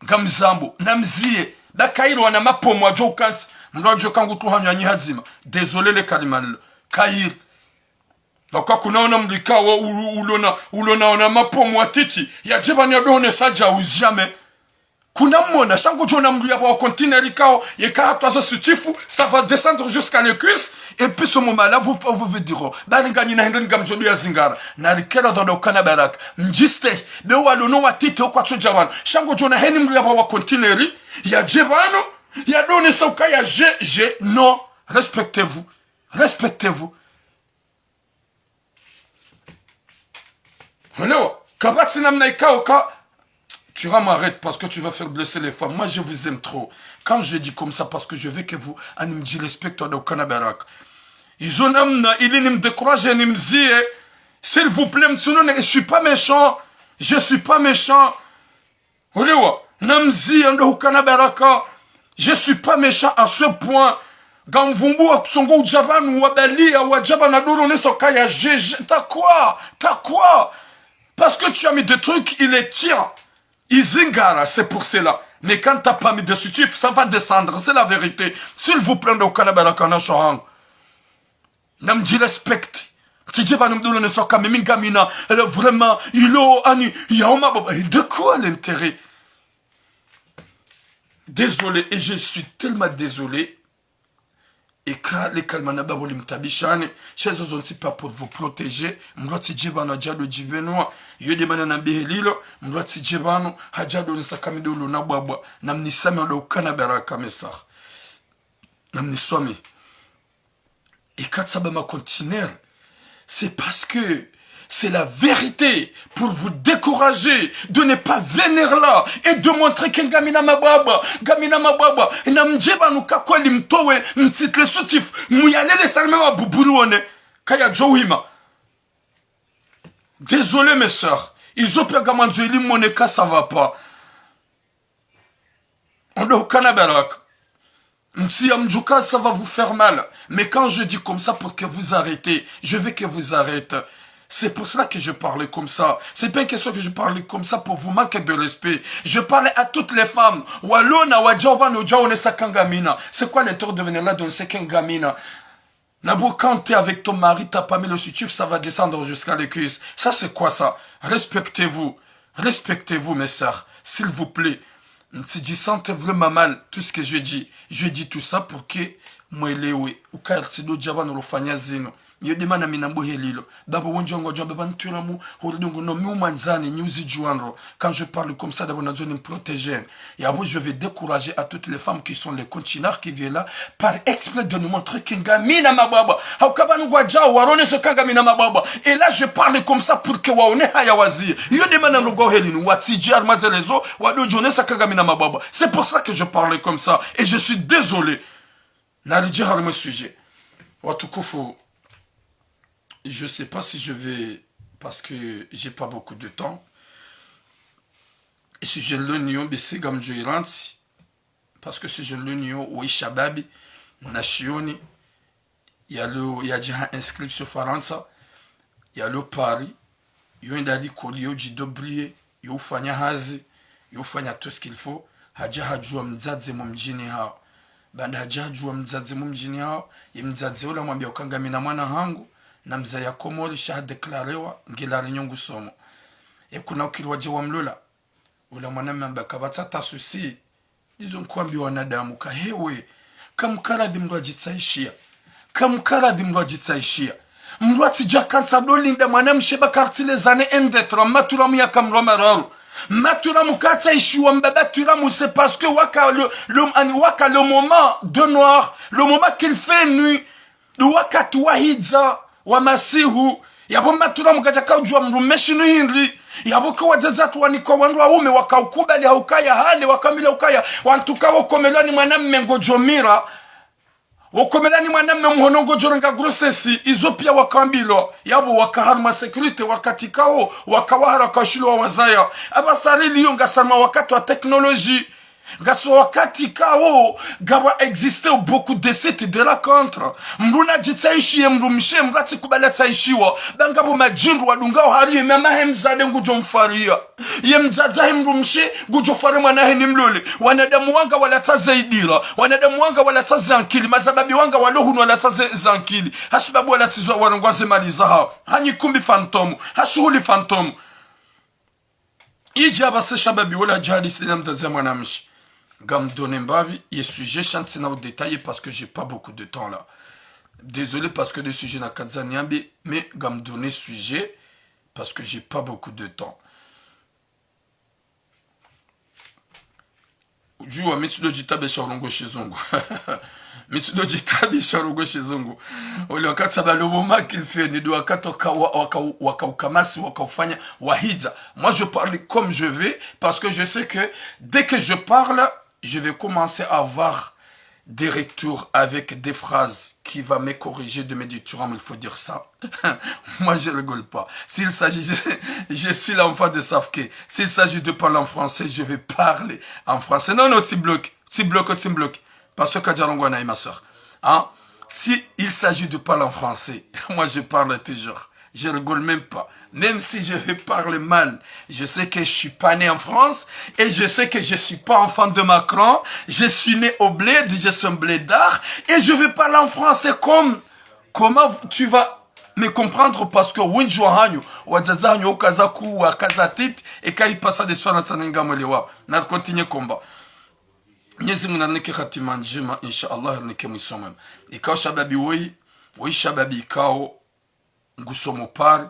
Ngamzambo, namziye. Ba Kairo wana mapomo adjo ukantsi. Mndru adjo kangu tu hanyo anyi hadzima. Désolé le kalima lilo. Kairo. Baka kuna ona mndru ikao u-, ulona, ulona ona mapomo watiti. Yadje pvanu yado onesa djau, jamais. Kuna mwona, sha ngodjo ona mndru yapvo wa conteneur ikao, yeka hata zo sutifu, ça va descendre jusqu'à les cuisses, Et puis ce moment-là, vous, vous vous direz, bari nganyina hindri ngamdjo do ya zingara. Narikera dhodo ukana baraka. Mdjiste, be walono watite ukwatso djabana. Sha ngodjo ona heni mdru yaba wa kontineri, yadje pvanu, yadonesa ukaya je, je, non. Respectez-vous. Respectez-vous. Hello, kapvatsi namna ikao ka, tu vas m'arrêter parce que tu vas faire blesser les femmes. Moi, je vous aime trop. Quand je dis comme ça, parce que je veux que vous, ani mdjirespecte, ndo ukana baraka. Izo namna, ili nimdécourage, nimzie. S'il vous plaît, mtsunone, je suis pas méchant. Je suis pas méchant. Uliwa, namzie ndo ukana baraka. Je suis pas méchant à ce point. Ngamvumbu wa kutsongo udja pvanu, wabalia, wadja pvanu, adoro neso kaya, je, je, t'as quoi? T'as quoi? Parce que tu as mis des trucs, il est tien. Izingara, c'est pour cela. Mais quand t'as pas mis de soutif, ça va descendre, c'est la vérité. S'il vous plaît, ndo ukana baraka na shohan. Namdjirespecte. Mtsidje pvanu mdoro neso ka mimi ngamina, elle est vraiment, ilo, ani, yaoma baba. Et de quoi l'intérêt? Désolé, et je suis tellement désolé. Eka le kalima na babo limtabishane, sha zo zontsi pas pour vous protéger, mdru atsidje pvanu adja do djipvenua, yo de mana na behe lilo, mdru atsidje pvanu, hadja do nisa ka mi do lo na bwabwa, namnisame ndo ukana baraka mes sœurs. Namniswami. Eka tsaba ma conteneur, c'est parce que c'est la vérité pour vous décourager de ne pas venir là et de montrer que ngamina mabwabwa, ngamina mabwabwa. Namdje pvanu ka kweli mtowe, mtitre soutif, muyalele salme mabuburu one, kayadjo uhima. Désolé mes sœurs, izo pia ngamwandzo ili mwone ka ça va pas. Ndo ukana baraka. Mtsi ya mdjuka, ça va vous faire mal. Mais quand je dis comme ça pour que vous arrêtez, je veux que vous arrêtez. C'est pour cela que je parle comme ça. C'est pas une question que je parle comme ça pour vous manquer de respect. Je parle à toutes les femmes. Walona, wadjao pvanu, wadjao nesa ka ngamina. C'est quoi l'intérêt de venir là donesa ka ngamina? Nabo, quand t'es avec ton mari, t'as pas mis le soutif, ça va descendre jusqu'à les cuisses. Ça, c'est quoi ça? Respectez-vous. Respectez-vous, mes sœurs. S'il vous plaît. Mtsidjisente vraiment mal, tout ce que je dis. Je dis tout ça pour que mwelewe. Ukaya tsido dja pvanu lofanya zinu. Yo de mana mi nambo helilo. Babo wendji wangu wadjamba pvanu twiramu, hori dungu no mi umwandzani, nyi uzidjuwa ndro. Quand je parle comme ça, d'abord, nadzo nimprotéger. Yapvo, je vais décourager à toutes les femmes qui sont les continards qui viennent là, par exprès de nous montrer que ngamina mabwabwa. Hauka pvanu ngwadjao, waronese ka ngamina mabwabwa. Et là, je parle comme ça pour que waone haya wazie. Yo de mana ndrongoo helinu, watsidje harumwa ze réseaux, wado djonesa ka ngamina mabwabwa. C'est pour ça que je parle comme ça. Et je suis désolé. Naridje harumwa sujet. Watukufu, je sais pas si je vais, parce que j'ai pas beaucoup de temps. Sujet loniyo, be si ngamdjo irantsi, parce que sujet loniyo, wo ishababi, na shioni, yalo, yadja ha inscription Farantsa, yalo Paris, yo enda likoli, yo djidébrouiller, yo ufanya hazi, yo ufanya tout ce qu'il faut, hadja hadjuwa mdzadze mo mdjini hawo. Baanda hadja hadjuwa mdzadze mo mdjini hawo, ye mdzadze ula hamwambia uka ngamina mwana hangu, na mdzaya Komori sha hadéclarewa, ngila ri nyongu somo. E kuna ukiri wadje wamlola, ula mwanamme hamba kapvatsi ata souci. Ndizo nkuambi wanadamu ka hewe, kamkaradhi mdru adjitsaishia. Kamkaradhi mdru adjitsaishia. Mdru atsidja kantsa do linda mwanamshe ba kartsi les années un, deux, trois, maturamu yaka mdru wa mararu. Maturamu katsaishiwa mbaba turamu, c'est parce que waka le, le, ani waka le moment de noir, le moment qu'il fait nuit. Ndo wakati wa hidza wa masihu, yapvo maturamu kadjaka udjuwa mdrume shinu hindri, yapvo ka wadzadze watru wanikwa wandru waume wakaukubali haukaya hale, wakamila ukaya, wantru ka wokomelwa ni mwanamme ngodjo mira, wokomelwa ni mwanamme mhono ngodjo renga grossesse, izo pia wakambilwa, yapvo waka harumwa sécurité wakati kawo, waka wahara kashilo wa wazaya. Apvasa rili yo ngasi harumwa wakati wa technologie. Ngasi wakati kawo, ngapvo existe beaucoup de sites de rencontre. Mdru nadjitsaishiye mdrumshe, mdru atsikubali atsaishiwa. Ba ngapvo madjindru wadungao hari ye mama he mdzadze ngudjo mfaria. Ye mdzadze he mdrumshe, ngudjo faria mwana he ni mlole. Wanadamu wanga walatsa ze idira. Wanadamu wanga walatsa ze ankili. Mashababi wanga walo hunu walatsa ze, ze ankili. Hasibabu walatsizwa warongwa ze mali zahawo. Hanyikumbi fantôme. Hashuhuli fantôme. Idja apvasa shababi wola djihadiste na mdzadze ya mwanamshe. Ngamdone mbapvi, ye sujet sha ntsina u détailler parce que j'ai pas beaucoup de temps là. Désolé parce que le sujet na kadza niambi, mais ngam donner sujet parce que j'ai pas beaucoup de temps. Jua, mi tsidjo djitaabisha urongoa shizungu. Mi tsidjo djitaabisha urongoa shizungu. Ole wakati saba lobo makilfeni, ndo wakati waka, waka, waka ukamasi, waka ufanya, wahidza. Moi, je parle comme je vais, parce que je sais que dès que je parle, je vais commencer à avoir des retours avec des phrases qui va me corriger de mes dictums, il faut dire ça. Moi, je rigole pas. S'il s'agit, je, je suis l'enfant de Safke. S'il s'agit de parler en français, je vais parler en français. Non, non, tu bloques, tu bloques, tu bloques. Parce que Kadjarongo Naï, ma soeur. Hein? Si il s'agit de parler en français, moi, je parle toujours. Je rigole même pas. Même si je vais parler mal, je sais que je suis pas né en France et je sais que je suis pas enfant de Macron. Je suis né au bled, je suis un blédard et je vais parler en français comme, comment tu vas me comprendre parce que wendji wahanyu, wadzadze wahanyu, ukaza ku, wakaza titi, eka ipasa de sifara tsanenga mwele wao. Na continuer combat. Mwenyezi Mungu narinike hatima ndjema, insha Allah, arinike mwiso mwema. Ikao shababi woyi, woyi shababi ikao ngusomo Paris,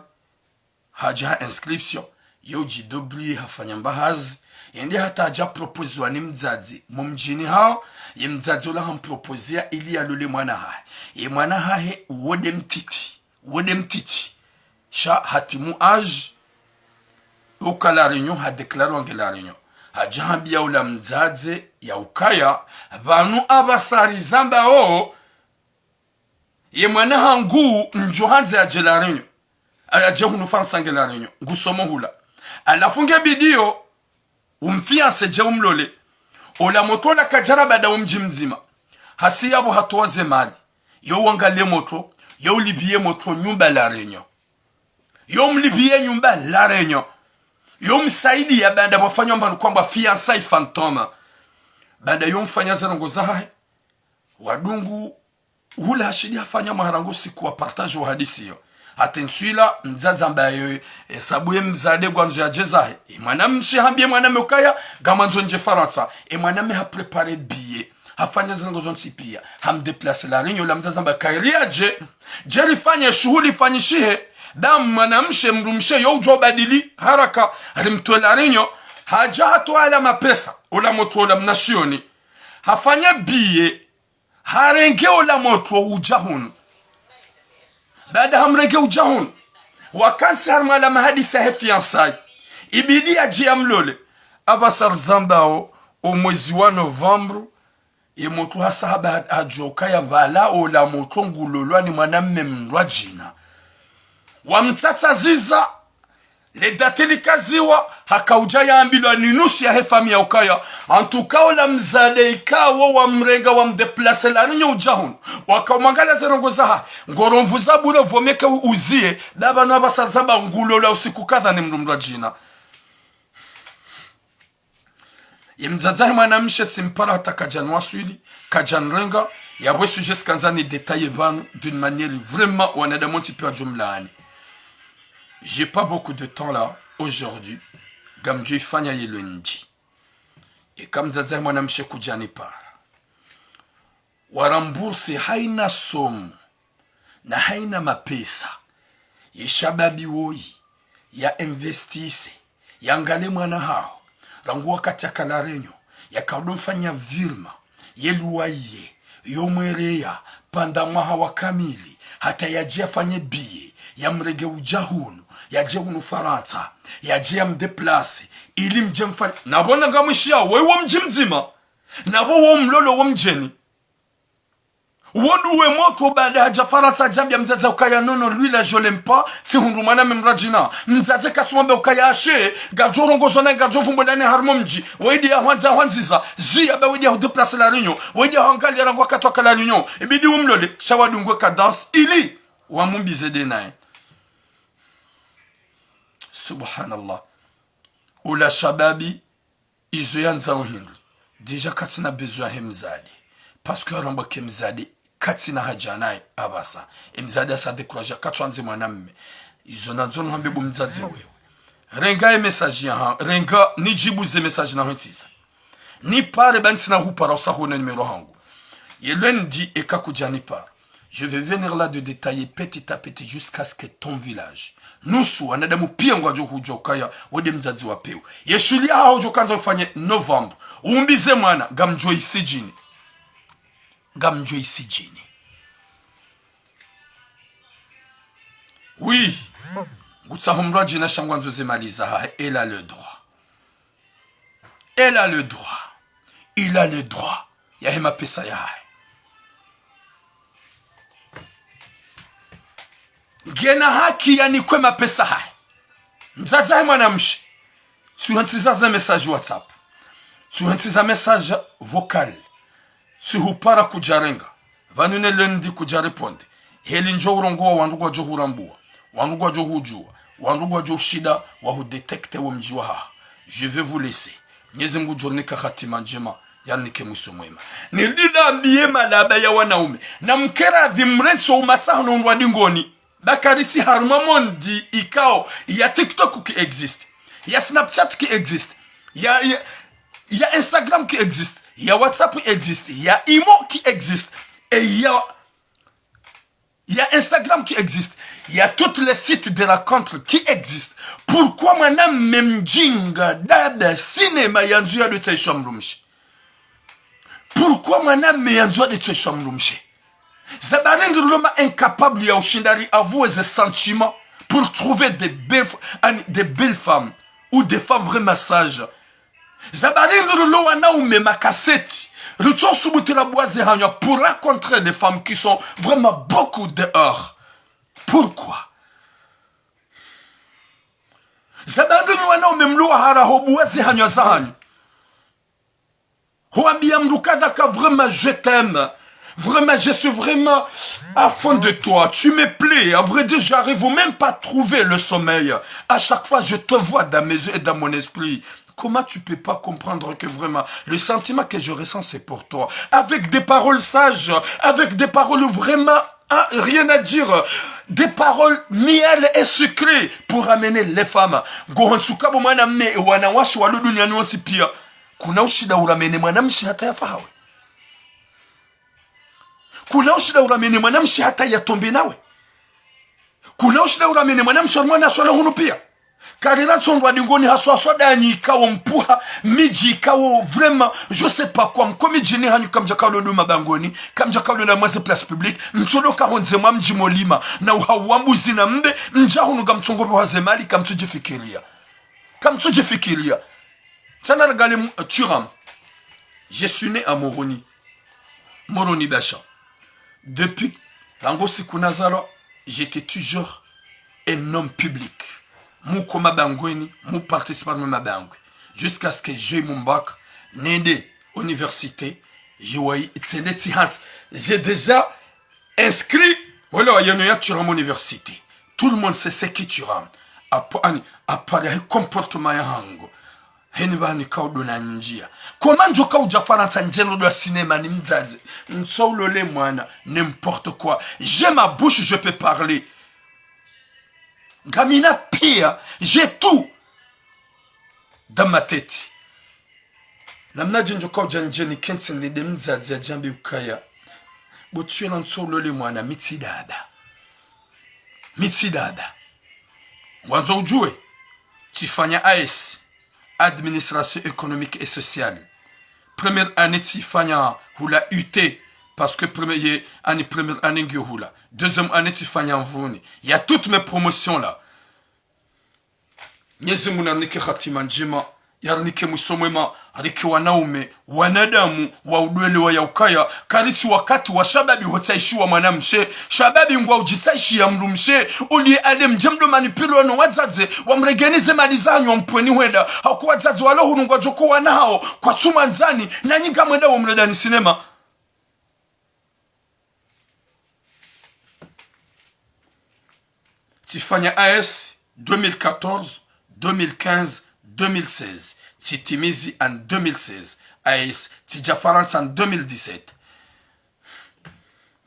hadja ha inscription, ye udjidébrouiller hafanya mbahazi, yende hata hadja proposewa ni mdzadze, mo mdjini hawo, ye mdzadze ola hamproposea ili yalole mwana hahe. Ye mwana hahe, wo nde mtiti, wo nde mtiti. Sha hatimu âge, uka La Réunion, hadéclaré wange La Réunion. Hadja hambia ola mdzadze ya ukaya, pvanu apvasa rizambao, ye mwana hangu ndjo handze yadje La Réunion. Yadje hunu Farantsa nge La Réunion. Ngusomo hula. Halafu nge bidi yo, umfiancé dje umlole. Ola motro ola kadjara bada wo mdji mdzima. Hasi yapvo hatowa ze mali. Yo wangaliye motro, yo ulipviye motro nyumba La Réunion. Yo mlipviye nyumba La Réunion. Yo msaidiya bada pvwafanywa mbapvi kwamba fiançailles fantômes. Bada yo mfanya ze ndrongo zahahe. Wadungu, hula hashindi hafanya maharango siku wa partage wa hadisi yo. Hata ntswila, mdzadze amba yo, esabu ye mdzadze ngwandzo yadje zahe. E mwanamshe hambiye mwanamme ukaya, ngamwandzo ndje Farantsa. E mwanamme ha préparé billet. Hafanya ze ndrongo zontsi piya. Hamdéplacé La Réunion, ola mdzadze amba kayiri yadje. Dje rifanye shuhuli ifanyishihe. Damu mwanamshe, mdrumshe, yo udjo badili haraka. Rimtwe La Réunion. Hadja hatowa yala mapesa. Ola motro ola mnashioni. Hafanye billet. Harenge ola motro udja hunu. Bada hamrenge udja hunu. Wakantsi harimwa yala mahadisi yahe fiançailles. Ibidi yadje yamlole. Apvasa rizambao, o mwezi wa novembre, ye motro hasa hamba ha-, hadjo kaya pvala ola motro ngulolwa ni mwanamme mndru wa djina. Wamtsatsaziza, le date likaziwa, haka udja yambilwa ni nusu yahe famiyi ya ukaya. En tout cas, ola mdzadze ikao wamrenga wamdéplacé La Réunion udja hunu. Waka umwangaliya ze ndrongo zahahe, ngoromvu za bure pvo meke u-, uziye, daba no apvasa rizambao ngulolwa usiku kadha ni mndru mndru wa djina. Ye mdzadze wahe mwanamshe tsimpara hata kadja niwaswili, kadja nirenga, yapvo sujet tsikandza ni détailler pvanu, d'une manière vraiment, wanadamu wontsi piya wadjo mlaani. J'ai pas beaucoup de temps là, aujourd'hui, ngamdjo ifanya ye lundi. Eka mdzadze wahe mwanamshe kudja nipara. Wa rembourser haina somme, na haina mapesa. Ye shababi woyi, ya investisse, yangaliye mwana haho, rangu wakati yaka La Réunion, yaka udo mfanya virement, ye loyer, yo mwereya, pvanda mwaha wa kamili, hata yadje yafanye billet, yamrenge udja hunu, yadje hunu Farantsa, yadje yamdéplacé, ili mdje mfanye, na pvo na ngamwishiya, woyi wo mdji mdzima, na pvo wo mlolo wo mdjeni. Wo ndo we motro bada hadja Farantsa hadja hambia mdzadze ukaya non, non, lui là, je l'aime pas, tsihundru mwanamme mndru wa djina. Mdzadze katsu mwambia ukaya ashe, ngadjo rongoza naye, ngadjo vumbula naye harimwa mdji. Woyi ndi ya hwandza hwandziza, ziya ba woyi ndi ya hudéplacé La Réunion, woyi ndi ya hwangaliya rangu wakati waka La Réunion. Ibidi umlole, sha wadungu cadence, ili wamumbize nde naye. Subhanallah. Ola shababi, izo yandzao hindri. Déjà katsina besoin yahe mdzadze. Parce que harambwa ke mdzadze katsina haja naye apvasa. E mdzadze hasa découragé, katsu andzi mwanamme. Izo nandzo nuhambe bo mdzadze wewe. Renga ye message yaha, renga nidjibu ze message nahwentsiza. Nipare ba ntsina hupara usa hwona numéro hangu. Ye lundi eka kudja nipara. Je vais venir là de détailler petit à petit jusqu'à ce que ton village. Nusu wanadamu pia ngwadjo hudjua ukaya, we nde mdzadze wa pewu. Ye shughuli yaho djo kandza ufanye novembre. Umbize mwana, ngamdjo isidjini. Ngamdjo isidjini. Oui. Ngutsaho mdru adjina sha ngwandzo ze mali zahahe, elle a le droit. Elle a le droit. Il a le droit. Yahe mapesa yahahe. Ngena haki yanikwe mapesa hahe. Mdzadze hahe mwanamshe. Tsuhentsiza ze message WhatsApp. Tsuhentsiza message vocal. Tsihupara kudjarenga. Pvanu ne lundi kudja répondre. Heli ndjo urongowa wandru ngwadjo hurambua. Wandru ngwadjo hudjua. Wandru ngwadjo ushinda wahu détecter wo mdji wahaho. Je vais vous laisser. Mnyezi Mngu ngudjo rinika hatima ndjema. Yarinike mwiso mwema. Nilidambiye malaba ya wanaume. Na mkera dhi mrentso umatsaho no undrwa dingoni. Ba karitsi harumwa monde ikao ya TikTok qui existe, ya Snapchat qui existe, ya, ya, ya Instagram qui existe, ya WhatsApp qui existe, ya Imo qui existe, et ya, ya Instagram qui existe, ya toutes les sites de rencontres qui existent. Pourquoi mwanamme mdjinga, dada, sinema yandzo yadetsaisha mdrumshe? Pourquoi mwanamme yandzo yadetsaisha mdrumshe? Za ba rindri rilo ma incapable ya ushinda ri avouer ze sentiments pour trouver des belles, des belles femmes ou des femmes vraiment sages. Za ba rindri rilo wanaume makaseti, ritso subuti rabua ze hanywa pour rencontrer des femmes qui sont vraiment beaucoup dehors. Pourquoi? Za ba rindri rilo wanaume mlo wahara hubua ze hanywa zahanyu. Huambia mdru kadha ka vraiment je t'aime. Vraiment, je suis vraiment à fond de toi. Tu me plais. À vrai dire, j'arrive même pas à trouver le sommeil. À chaque fois, je te vois dans mes yeux et dans mon esprit. Comment tu peux pas comprendre que vraiment, le sentiment que je ressens, c'est pour toi? Avec des paroles sages, avec des paroles vraiment, hein, rien à dire. Des paroles miel et sucré pour amener les femmes. Ngohonsuka bo mwanamme, wanawashe walo duniani wontsi pia. Kuna ushinda uramene mwanamshe hata yafa hawe? Kuna ushinda uramene mwanamshe hata yatombe nawe? Kuna ushinda uramene mwanamshe wa mwana swala hunu pia? Karina ntsondwa dingoni haswa haswa danyi ikao mpuha, midji ikao vraiment, je sais pas quoi, mko midjini hanyu kamdjaka udo duma bangoni, kamdjaka udo na mwaze place publique, mtsodo ka hondze mwa mdji molima, na uhauwa mbuzi na mbe, mdja hunu ngamtsongo pvwa ze mali, kamtsudjifikiria. Kamtsudjifikiria. Tsana ragale mu-, Thuram. Je suis né à Moroni. Moroni Basha. Depuis, rangu siku nazalwa, j'étais toujours un homme public. Muko mabangweni, mu participer mabangwe. Jusqu'à ce que j'ai mon bac, nende université, j'ai wayi, tsende tsi hantsi. J'ai déjà inscrit, wala wayeno ya Thuram université. Tout le monde sait ce que Thuram. Apa-, ani, apara he comportement yahangu. Heni bani kaudo na njia. Comment ndjo kaudja Farantsa ndjeno dwa cinéma ni mdzadze? Ntso ulole mwana, n'importe quoi. J'ai ma bouche, je peux parler. Ngamina pia, j'ai tout dans ma tête. Namnadje ndjo kaudja ndjeni kentsi nde mdzadze adjambe ukaya. Bo Thuram ntso ulole mwana, mi tsi dada. Mi tsi dada. Ngwandzo udjuwe. Tsifanya A S, Administration Économique et Sociale. Première année tsifanya hula U T, parce que première année, première année ngiyo hula. Deuxième année tsifanya Mvuni. Il y a toutes mes promotions là. Mnyezi Mngu narinike hatima ndjema, yarinike mwiso mwema, rike wanaume, wanadamu, wa udwele wa yaukaya, karitsi wakati wa shababi hotsaishiwa mwanamshe, shababi ngwa udjitsaishiya mdrumshe, uliye ale mdje mdomani pilwa no wadzadze, wamregeni ze mali zanyu wampweni hwenda, hauka wadzadze walo hunu ngwadjo ko wana hawo, kwatsu mwandzani, nanyi ngamwenda wo mredani sinema. Tsifanya A S deux mille quatorze, deux mille quinze, deux mille seize. Tsitimizi en deux mille seize. A S, tsidja Farantsa en deux mille dix-sept.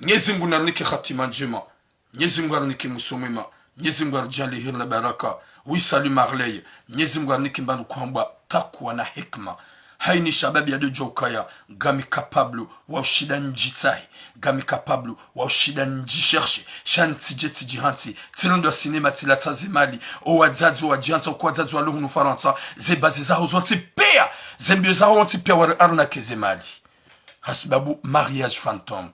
Mnyezi Mngu narinike hatima ndjema. Mnyezi Mngu arinike mwiso mwema. Mnyezi Mngu aridjaanliye heri na baraka. Oui, salut Marley. Mnyezi Mngu arinike mbandru kwambwa takwa na hikma. Haini shababi yadodjo ukaya, ngami capable wa ushinda ndjitsahe, ngami capable wa ushinda ndjicherche, sha ntsidje tsidjihantsi, tsirendwa cinéma tsilatsa ze mali, o wadzadze wadjihantsa, uko wadzadze walo hunu Farantsa, ze bazi zaho zontsi pia, ze mbio zaho zontsi pia wari arnaquer ze mali. Hasibabu mariage fantôme.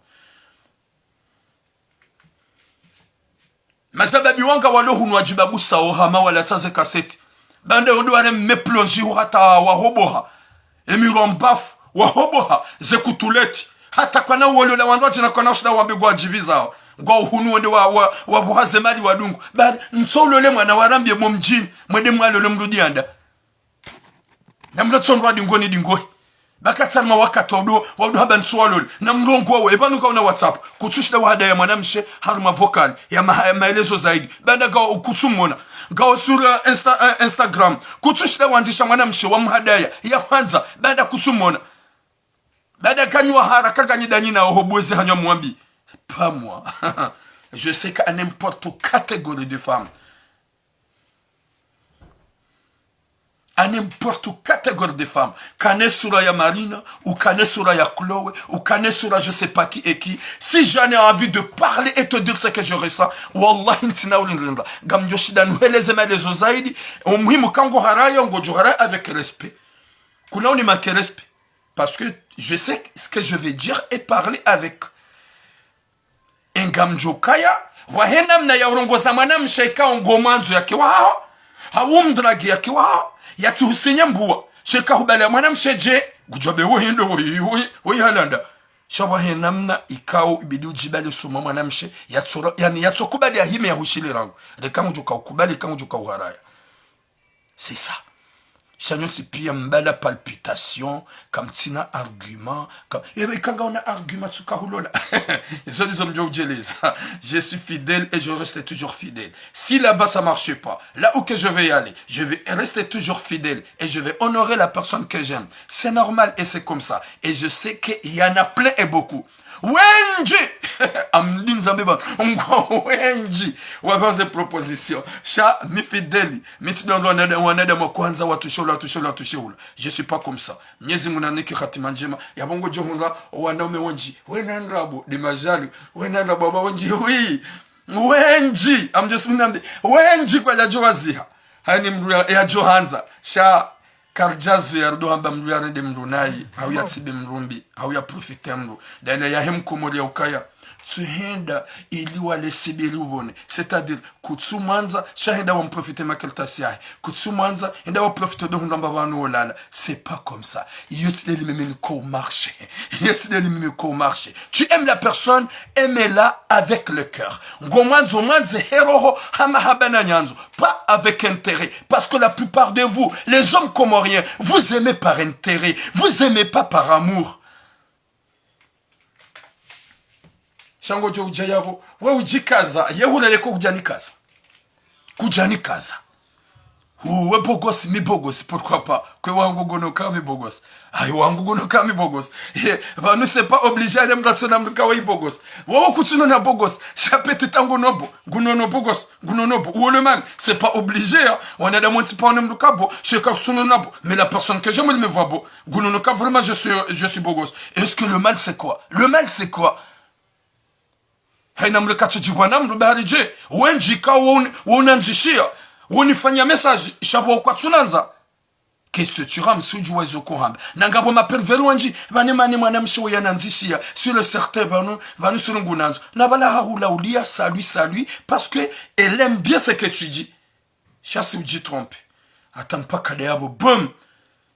Mashababi wanga walo hunu wadjibabusa wo hama walatsa ze cassette. Baanda yo ndo wale mme plonge hu hata wahoboha. Emi rombafu, wahoboha, ze kutuleti. Hata kwana uwolola wandru wadjina kwana ushinda wambe ngwadjibizao. Ngwao hunu wende wa, wa, wabuha ze mali wadungu. Bari, ntso ulole mwana warambie mo mdjini, mwende mwalole mrudi anda. Na mlo tsondwa dingoni dingohi. Baka tsarima wakati waudu, waudu hamba ntsu walole. Na mlo ngwawe, eba nuka una WhatsApp. Kutsushinda wahadaya mwanamshe, haruma vocal, ya maha-, ya maelezo zaidi. Baanda ngao kutsumona. Ngao sur, eh, Insta-, eh, Instagram. Kutsushinda wandzisha mwanamshe, wa mhadaya, ya hwandza. Baanda kutsumona. Baanda kanywa hara, kaganyi danyi na oho bwezi hanywa mwambi. Pas moi. Je sais qu'à n'importe catégorie de femme. À n'importe catégorie de femme. Kane sura ya Marina, ou kane sura ya Chloé, ou kane sura je sais pas qui et qui. Si j'en ai envie de parler et te dire ce que je ressens, wallahi ntsina ulinrinda. Ngamdjo shinda nuheleze maelezo zaidi, o muhimu kangu haraya, ngodjo haraya avec respect. Kuna uni manque respect. Parce que je sais ce que je vais dire et parler avec. Enga mdjokaya, wahe namna ya urongoza mwanamshe ikao ngo mwandzo yake waho, hau mdragi yake waho, yatsi husinya mbuwa, sheka hubali ya mwanamshe dje, ngudjwabe woyi ndo woyi, woyi, woyi halanda. Sha wahe namna ikao ibidi udjibali suma mwanamshe, yatsora, yani yatsokubali ya hime ya hushili rangu. Reka ngudjoka ukubali, reka ngudjoka uharaya. C'est ça. Sha nyontsi pia mbala palpitation, kamtsina argument, kam-, ebe kanga una argument tsuka hulola. Izo ndizo mdjo udjeleza. Je suis fidèle et je reste toujours fidèle. Si là-bas ça marche pas, là où que je vais y aller, je vais rester toujours fidèle et je vais honorer la personne que j'aime. C'est normal et c'est comme ça. Et je sais qu'il y en a plein et beaucoup. Wendji! Amdinza mbeba. Ngo wendji. Wabaze proposition. Sha, mi fidèle. Mi tsi ndo wanada-, wanadamu wa kwanza watushola, watushola, watushola. Je suis pas comme ça. Mnyezi Mungu nanike hatima ndjema. Yabo ngodjo hundra, wanaume wendji. Wena ndrabo, de majali. Wena ndrabo, aba wendji. Oui. Wendji. Amdjo simunambi. Wendji kwadjadjo waziha. Hani mdru ya, yadjo handza. Sha, karidjazo ya rudo hamba mdru yarende mdru nayi, hau yatsibe mdru mbi, hau ya profite mdru. Daila yahe mkomori ya ukaya. Tsuhenda ili wale sibiri ubone. C'est-à-dire, kutsumwandza, sha henda wa mprofite makartasi yahe. Kutsumwandza, henda wa profite do hundra mba pvanu wolala. C'est pas comme ça. Iyo tsi ndeli mimi niko marche. Iyo tsi ndeli mimi niko marche. Tu aimes la personne, aime-la avec le cœur. Ngo mwandzo, mwandze he roho, ha mahaba na nyandzo. Pas avec intérêt. Parce que la plupart de vous, les hommes comoriens, vous aimez par intérêt. Vous aimez pas par amour. Sha ngodjo udja yabo, we udjikaza, ye hulele ko kudjanikaza. Kudjanikaza. Uwe bogosi, mi bogosi, pourquoi pas? Kwe wangu ngono ka mi bogosi. Ayi wangu ngono ka mi bogosi. Ye, pvanu c'est pas obligé ale mdru atsona mdru ka we bogosi. Wawo kutsuno na bogosi. Sha petit angu nobo. Ngunono bogosi. Ngunono bo. Uwo le mal. C'est pas obligé, hein. Wanadamu wontsi pvanu mdru ka bo. Sheka kutsuno na bo. Mais la personne que j'aime, elle me voit beau. Ngunono ka vraiment, je suis, je suis beau gosse. Est-ce que le mal, c'est quoi? Le mal, c'est quoi? Haina mdru katsudjibwa na mdru bahari dje. Wendji ka won-, wonandzishia. Wonifanya message. Sha bo kwatsunandza. Qu'est-ce que tu rames, si udjuwa izo kohamba. Nanga bo ma pervers wendji, pvane mane mwanamshe we yanandzishia. Sur le certain, pvanu, pvanu sur ngunandzo. Na pvala hahula ulia, salut, salut. Parce que elle aime bien ce que tu dis. Sha si udjitrompe. Hata mpaka de yabo, boum!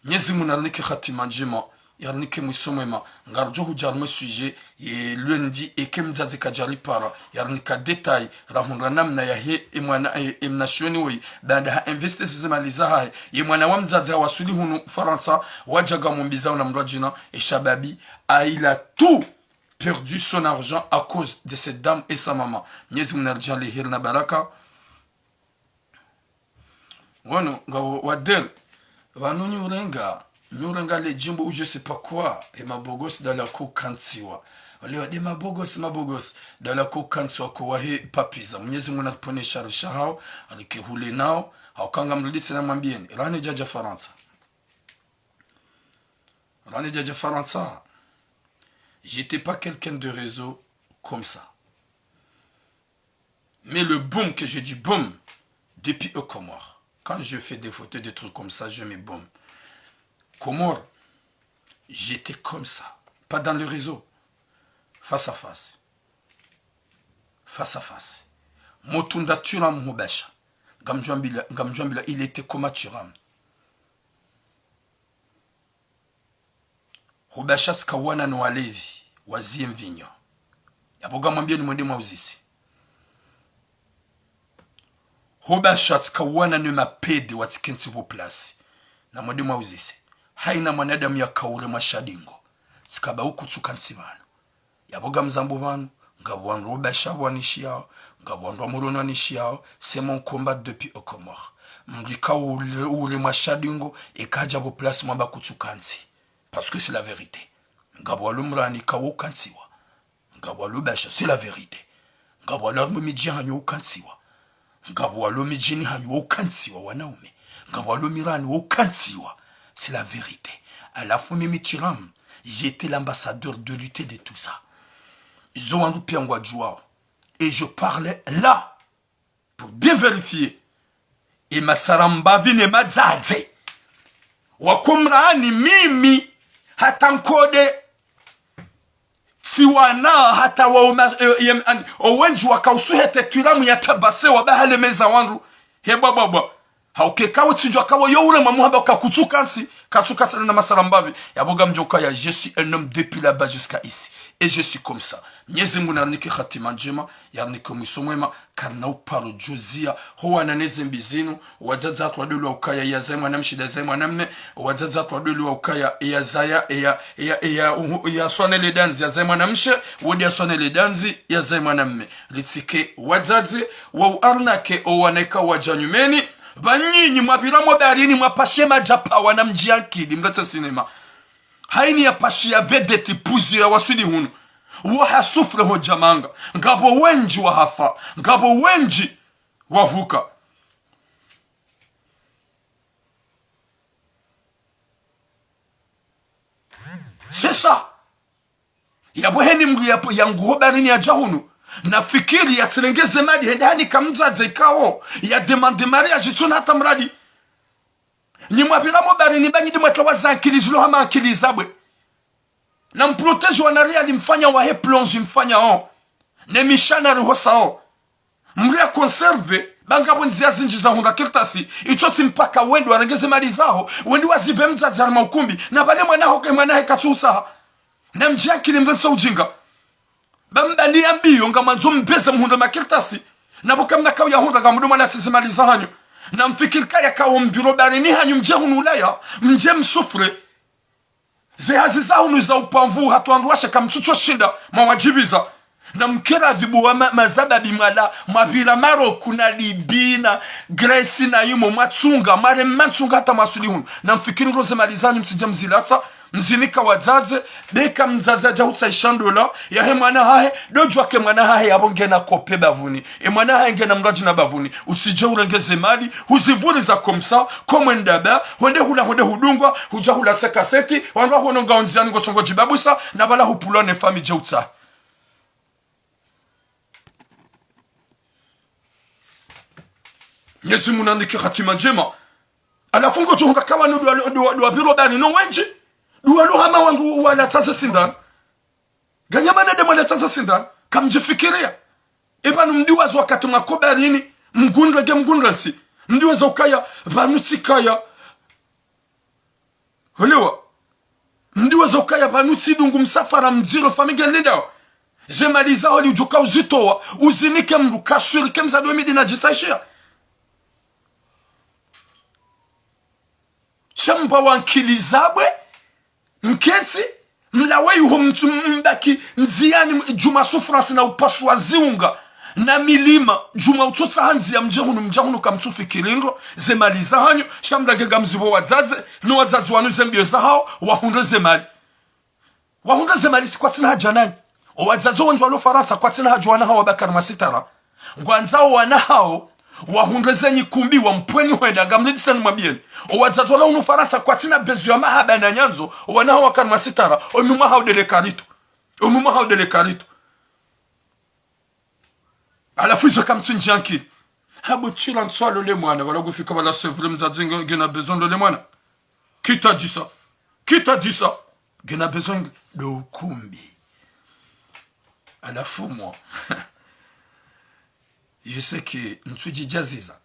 Mnyezi Mungu narinike hatima ndjema, yarinike mwiso mwema. Ngarudjo hudja harumwa sujet ye lundi, eke mdzadze kadjaripara, yarinika détail, rahundra namna yahe, e mwana, e, e mnashioni woyi, baanda ha investir ze mali zahahe, ye mwana wa mdzadze hawaswili hunu Farantsa, wadja ngamumbiza una mdru adjina, e shababi, a, il a tout perdu son argent à cause de cette dame et sa maman. Mnyezi Mungu naridjaanlie heri na baraka. Wanu, ngapvo wadel. Pvanu nyi urenga, nyi urenga le djimbo ou je sais pas quoi. E mabogosi dala kukantsiwa. Wale wade mabogosi, mabogosi. Dala kukantsiwa ko wahe papiza. Mnyezi Mungu natupvone shari shahao, arike hule nao. Hauka ngamrudi tsena mwambieni. Rane djadja Farantsa. Ani djadja Farantsa. J'étais pas quelqu'un de réseau comme ça. Mais le boom que je dis boom, depuis aux Comores. Quand je fais des photos, des trucs comme ça, je me boom. Comores, j'étais comme ça. Pas dans le réseau. Face à face. Face à face. Motunda Thuram Hubasha. Ngamdjwambila, ngamdjwambila, il était comme Thuram. Hubasha tsika wana no walevi, wazie mvinyo. Yapvo ngamwambieni mwende mwauzise. Hubasha tsika wana no mapede watsikentsi pvo place. Na mwende mwauzise. Haina mwanadamu yakaure mwa shadingo. Tsikaba ukutsuka ntsi pvanu. Yapvo ngamzambo pvanu, ngapvo wandru Hubasha pvo wanishiyao, ngapvo wandru wa Moroni wanishiyao, c'est mon combat depuis aux Comores. Mdru ika ule, ule mwa shadingo, eka hadja pvo place mwamba kutsuka ntsi. Parce que c'est la vérité. Ngapvo walo mrani ka wo ukantsiwa. Ngapvo walo Hubasha, c'est la vérité. Ngapvo walo harumwa midji hanyu wo ukantsiwa. Ngapvo walo midjini hanyu wo ukantsiwa wanaume. Ngapvo walo mirani wo ukantsiwa. C'est la vérité. Halafu mimi Thuram, j'étais l'ambassadeur de l'unité de tout ça. Izo wandru pia ngwadjuwao. Et je parle là pour bien vérifier. E masarambavi ne madzadze. Wakomrani mimi hata nkode. Tsi wana hata wa uma, e, em, an, owendji wakausuhete Thuram ya tabase wa bahale meza wandru. He bwa bwa bwa. Hauke kawo tsidjwa kawo yo ule mwamuhamba kakutsuka ntsi, katsuka tsena na masarambavi. Yapvo ngamdjo kaya, je suis un homme depuis là-bas jusqu'à ici. Et je suis comme ça. Mnyezi Mungu narinike hatima ndjema, yarinike mwiso mwema, karina uparo djozia. Ho wana ne zembi zinu, wadzadze hatru wadolwa ukaya ya zaya mwanamshe da zaya mwanamme, wadzadze hatru wadolwa ukaya ya zaya, ya, ya, ya, uhu, ya swanele dandzi ya zaya mwanamshe, wodi ya swanele dandzi ya zaya mwanamme. Ritsike wadzadze, wa uarnake o wana ika wadja nyumeni, pvanyinyi mwapvira mo baharini mwapashe madja pvawa na mdji ya nkidi, mretse sinema. Haini ya pashi ya vedeti puzi ya waswili hunu. Wo hasufre ho djamanga. Ngapvo wendji wahafa. Ngapvo wendji wavuka. C'est ça. Yapvo heni mdru yapvo yangu ho baharini yadja hunu. Nafikiri yatsirenge ze mali hende hanika mdzadze ikao. Ya demande mariage tsona hata mradi. Nyi mwapvira mo baharini ba nyi de mwatsaha waza ankili zilo hama ankili zabwe. Na mprotège wana riali mfanya wahe plonge mfanya o. Ne mishana rihosa o. Mria conserve, ba ngapvo ndzia zindji za hundra kartasi, itso tsi mpaka wende warenge ze mali zaho, wende wazibe mdzadze harumwa ukumbi, na pvale mwana ho ke mwana he katsusaha. Na mdji ankili mrentso ujinga. Ba mbali ya mbiyo ngamwandzo mbeze mhundre makartasi. Na pvo kamna kawu ya hundra ngamdo mwana tsi ze mali zahanyu. Na mfikiri kaya kawo mpviro baharini hanyu mdje hunu Ulaya, mdje msufre. Ze hazi zahunu za upamvu hata wandru washe kamtsutso shinda mwawadjibiza. Na mkera dhibu wa ma, mazababi mwala, mwapvira Maroku na Libi na Gresi na imo, mwatsunga, mware mantsunga hata mwaswili hunu. Na mfikiri ndo ze mali zanyu mtsidja mzilatsa, mzinika wadzadze, beka mdzadze adja hutsaha ishandola, yahe mwana hahe, dodjwa ke mwana hahe yapvo ngena kope bavuni. E mwana hahe ngena mradji na bavuni. Utsidje urenge ze mali, huzivuriza comme ça, comme un daba, honde hula, honde hudungwa, hudja hulatsa kaseti, wandru wahono ngao ndziani ngotsongo djibabusa, na pvala hupvulwa ne fami dje utsaha. Mnyezi Mungu nanike hatima ndjema. Halafu ngodjo hundra kawa no dua, dua, dua pviro baharini no wendji. Dua lo hama wandru walatsa ze sindano. Nganyamana de mwalatsa ze sindano. Kamdjifikiria. Epvanu mdiwaza wakati mwako baharini. Mgundre ge mgundre ntsi. Mdiwaza ukaya, pvanu tsikaya. Holewa. Mdiwaza ukaya pvanu tsidungu msafara mdziro fami nge nendao. Ze mali zaho li udjuka uzitowa, uzinike mdru kaswiri ke mzadwe midi na djitsaishia. Shamba wa nkili zabwe, mkentsi, mlawe yuho mtu mbaki ndziani djuma souffrance na upasua ziunga. Na milima, djuma utsotsaha ndzia mdje hunu, mdje hunu kamtsufikiri ndro, ze mali zahanyu, sha mlage ngamzibo wadzadze, no wadzadze wanu ze mbiyo zahao, wahundre ze mali. Wahundre ze mali tsi kwatsina hadja nanyi. O wadzadze wendji walo Farantsa kwatsina hadja wana hao wabaki harumwa sitara. Ngwandzao wana hao, Wahundre zenyi kumbi, wampweni hwenda, ngamlidisani mwabiyeni. Owadzadze wala hunu Farantsa kwatsina besoin ya mahaba na nyandzo, owana hawo wakana masitara, onu mwaha udele karito. Onu mwaha udele karito. Halafu izo kamtsindji ankili. Habo tsi la ntswa lole mwana, wala kufika wala c'est vrai mdzadze nge, ngena besoin lole mwana. Qui t'a dit ça? Qui t'a dit ça? Ngena besoin ndo ukumbi. Halafu moi, je sais que ntsudji djaziza.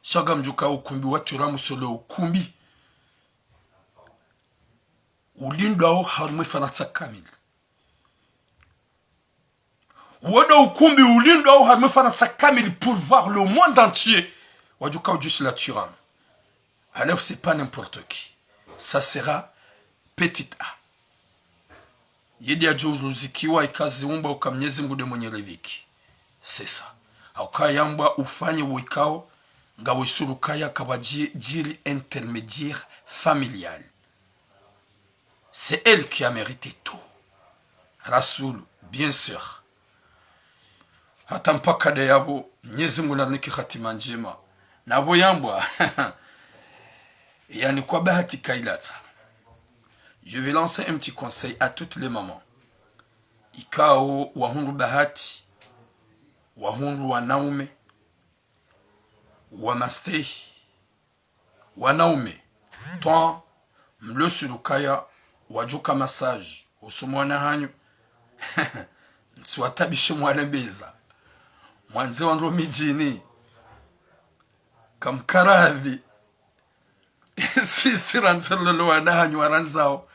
Sha ngamdjuwa ukumbi wa Thuram c'est le ukumbi ulindwao harumwa Farantsa kamili. Wo ndo ukumbi ulindwao harumwa Farantsa kamili pour voir le monde entier. Wadjuwa udjusila Thuram. Alors c'est pas n'importe qui. Ça sera petit A. Yedi yadjo uruzikiwa ika ziumba uka Mnyezi Mngu nde mwenye riziki. C'est ça. Hauka yambwa ufanye wo ikao, ngawe sûr ukaya kapvwadji, djiri intermédiaire familial. C'est elle qui a mérité tout. Rasoul, bien sûr. Hata mpaka nde yapvo, Mnyezi Mngu narinike hatima ndjema. Na pvo yambwa, yani kwa bahati kayilatsa. Je vais lancer un petit conseil à toutes les mamans. Ikao wahundru bahati, wahundru wanaume, wa mastehi, wanaume, tant mlo sûr ukaya wadjuka massage, usoma wana hanyu. Ntsiwatabishe mwana mbeza. Mwandze wandru midjini. Kamkaradhi. Sisi randze lolo wana hanyu warandzao.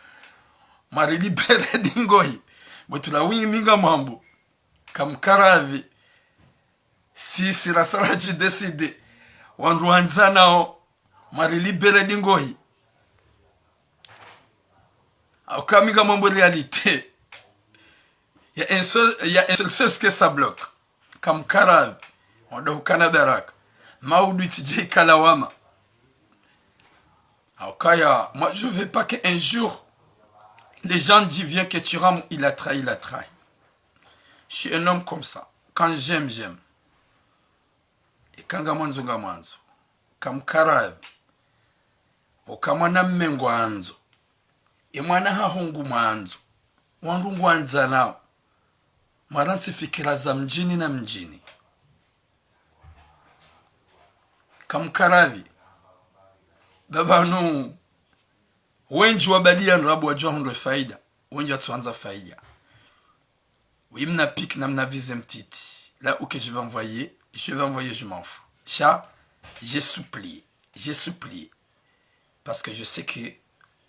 Mwari libéré dingohi. Bwetula wingi minga mambo. Kamkaradhi. Sisi rasala dji décidé. Wandru wandzanao. Mwari libéré dingohi. Hauka minga mambo réalité. Il y a un seul, il y a un seul chose que ça bloque. Kamkaradhi. Wandru hukana baraka. Maudu itsidje ika lawama. Hauka ya, moi je veux pas qu'un jour les gens disent viens que Thuram il a trahi, il a trahi. Je suis un homme comme ça. Quand j'aime, j'aime. Eka ngamwandzo, ngamwandzo. Kamkaradhi. Oka mwanamme ngwandzo. E mwana haho ngumwandzo. Wandru ngwandzanao. Mwarantsi fikira za mdjini na mdjini. Kamkaradhi. Dabanu. Wendji wabaliya ndrabo wadjuwa hundre faida. Wendji watsuandza faida. Oui, mna pic, na mna vise mtiti. Là où que je vais envoyer, je vais envoyer, je m'en fous. Sha, j'ai supplié. J'ai supplié. Parce que je sais que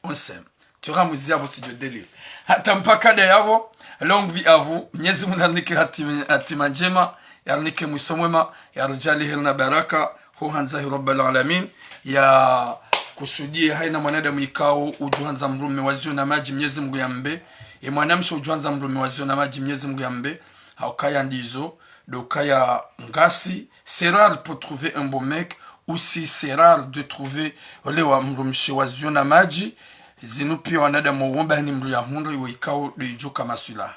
on s'aime. Thuram ziya pvo studio délire. Hata mpaka nde yapvo, longue vie à vous. Mnyezi Mngu narinike hatima, hatima ndjema, yarinike mwiso mwema, yaridjaanliye heri na baraka, ho handza hi Rabbal Alamin, ya kusudiye haina mwanadamu ikao udjuhandza mdrume wa ziyo na madji Mnyezi Mngu yambe, e mwanamshe udjuhandza mdrume wa ziyo na madji Mnyezi Mngu yambe, hauka ya ndizo, ndo ukaya ngasi, c'est rare pour trouver un beau mec, aussi c'est rare de trouver ole wa mdrumshe wa ziyo na madji, zinu piya wanadamu womba hani mdru yahundre iwe ikao ndo idjuka maswila.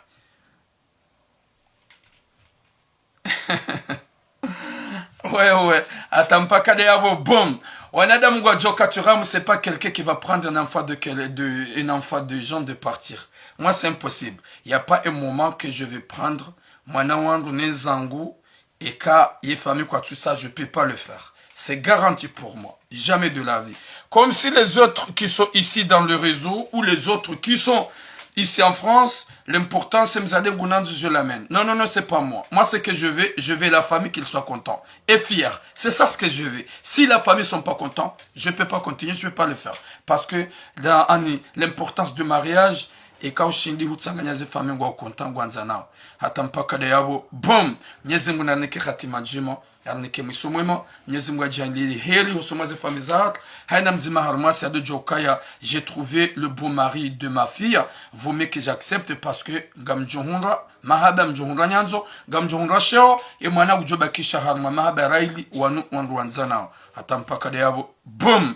Ouais, ouais. Hata mpaka nde yapvo, boum. Wanadamu ngwadjuwa Thuram, c'est pas quelqu'un qui va prendre un enfant de quel, de, un enfant de gens de partir. Moi, c'est impossible. Il y a pas un moment que je vais prendre mwana wandru ne zangu, eka ye famille kwatsu sa, je peux pas le faire. C'est garanti pour moi. Jamais de la vie. Comme si les autres qui sont ici dans le réseau ou les autres qui sont ici en France, l'important c'est mzade ngunandzo, je l'amène. Non, non, non, c'est pas moi. Moi, ce que je veux, je veux la famille qu'ils soient contents et fiers. C'est ça ce que je veux. Si la famille sont pas contents, je peux pas continuer, je peux pas le faire. Parce que dans, ani, l'importance du mariage, eka ushindi hutsanganya ze famille ngwa contents, ngwandzanao. Hata mpaka nde yapvo, boum, Mnyezi Mngu narinike hatima ndjema. Yarinike mwiso mwema, Mnyezi Mngu yadjaanliye heri, hosoni mwa ze famille zahatru, haina mdzima harumwa si yadodjuwa ukaya, j'ai trouvé le beau mari de ma fille, vaut mieux que j'accepte parce que ngamdjohundra mahaba, mdjohundra nyandzo, ngamdjohundra sheo, e mwana ngudjobakisha harumwa mahaba raili, wanu wandru wandzanao. Hata mpaka nde yapvo, boum!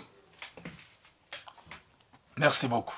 Merci beaucoup.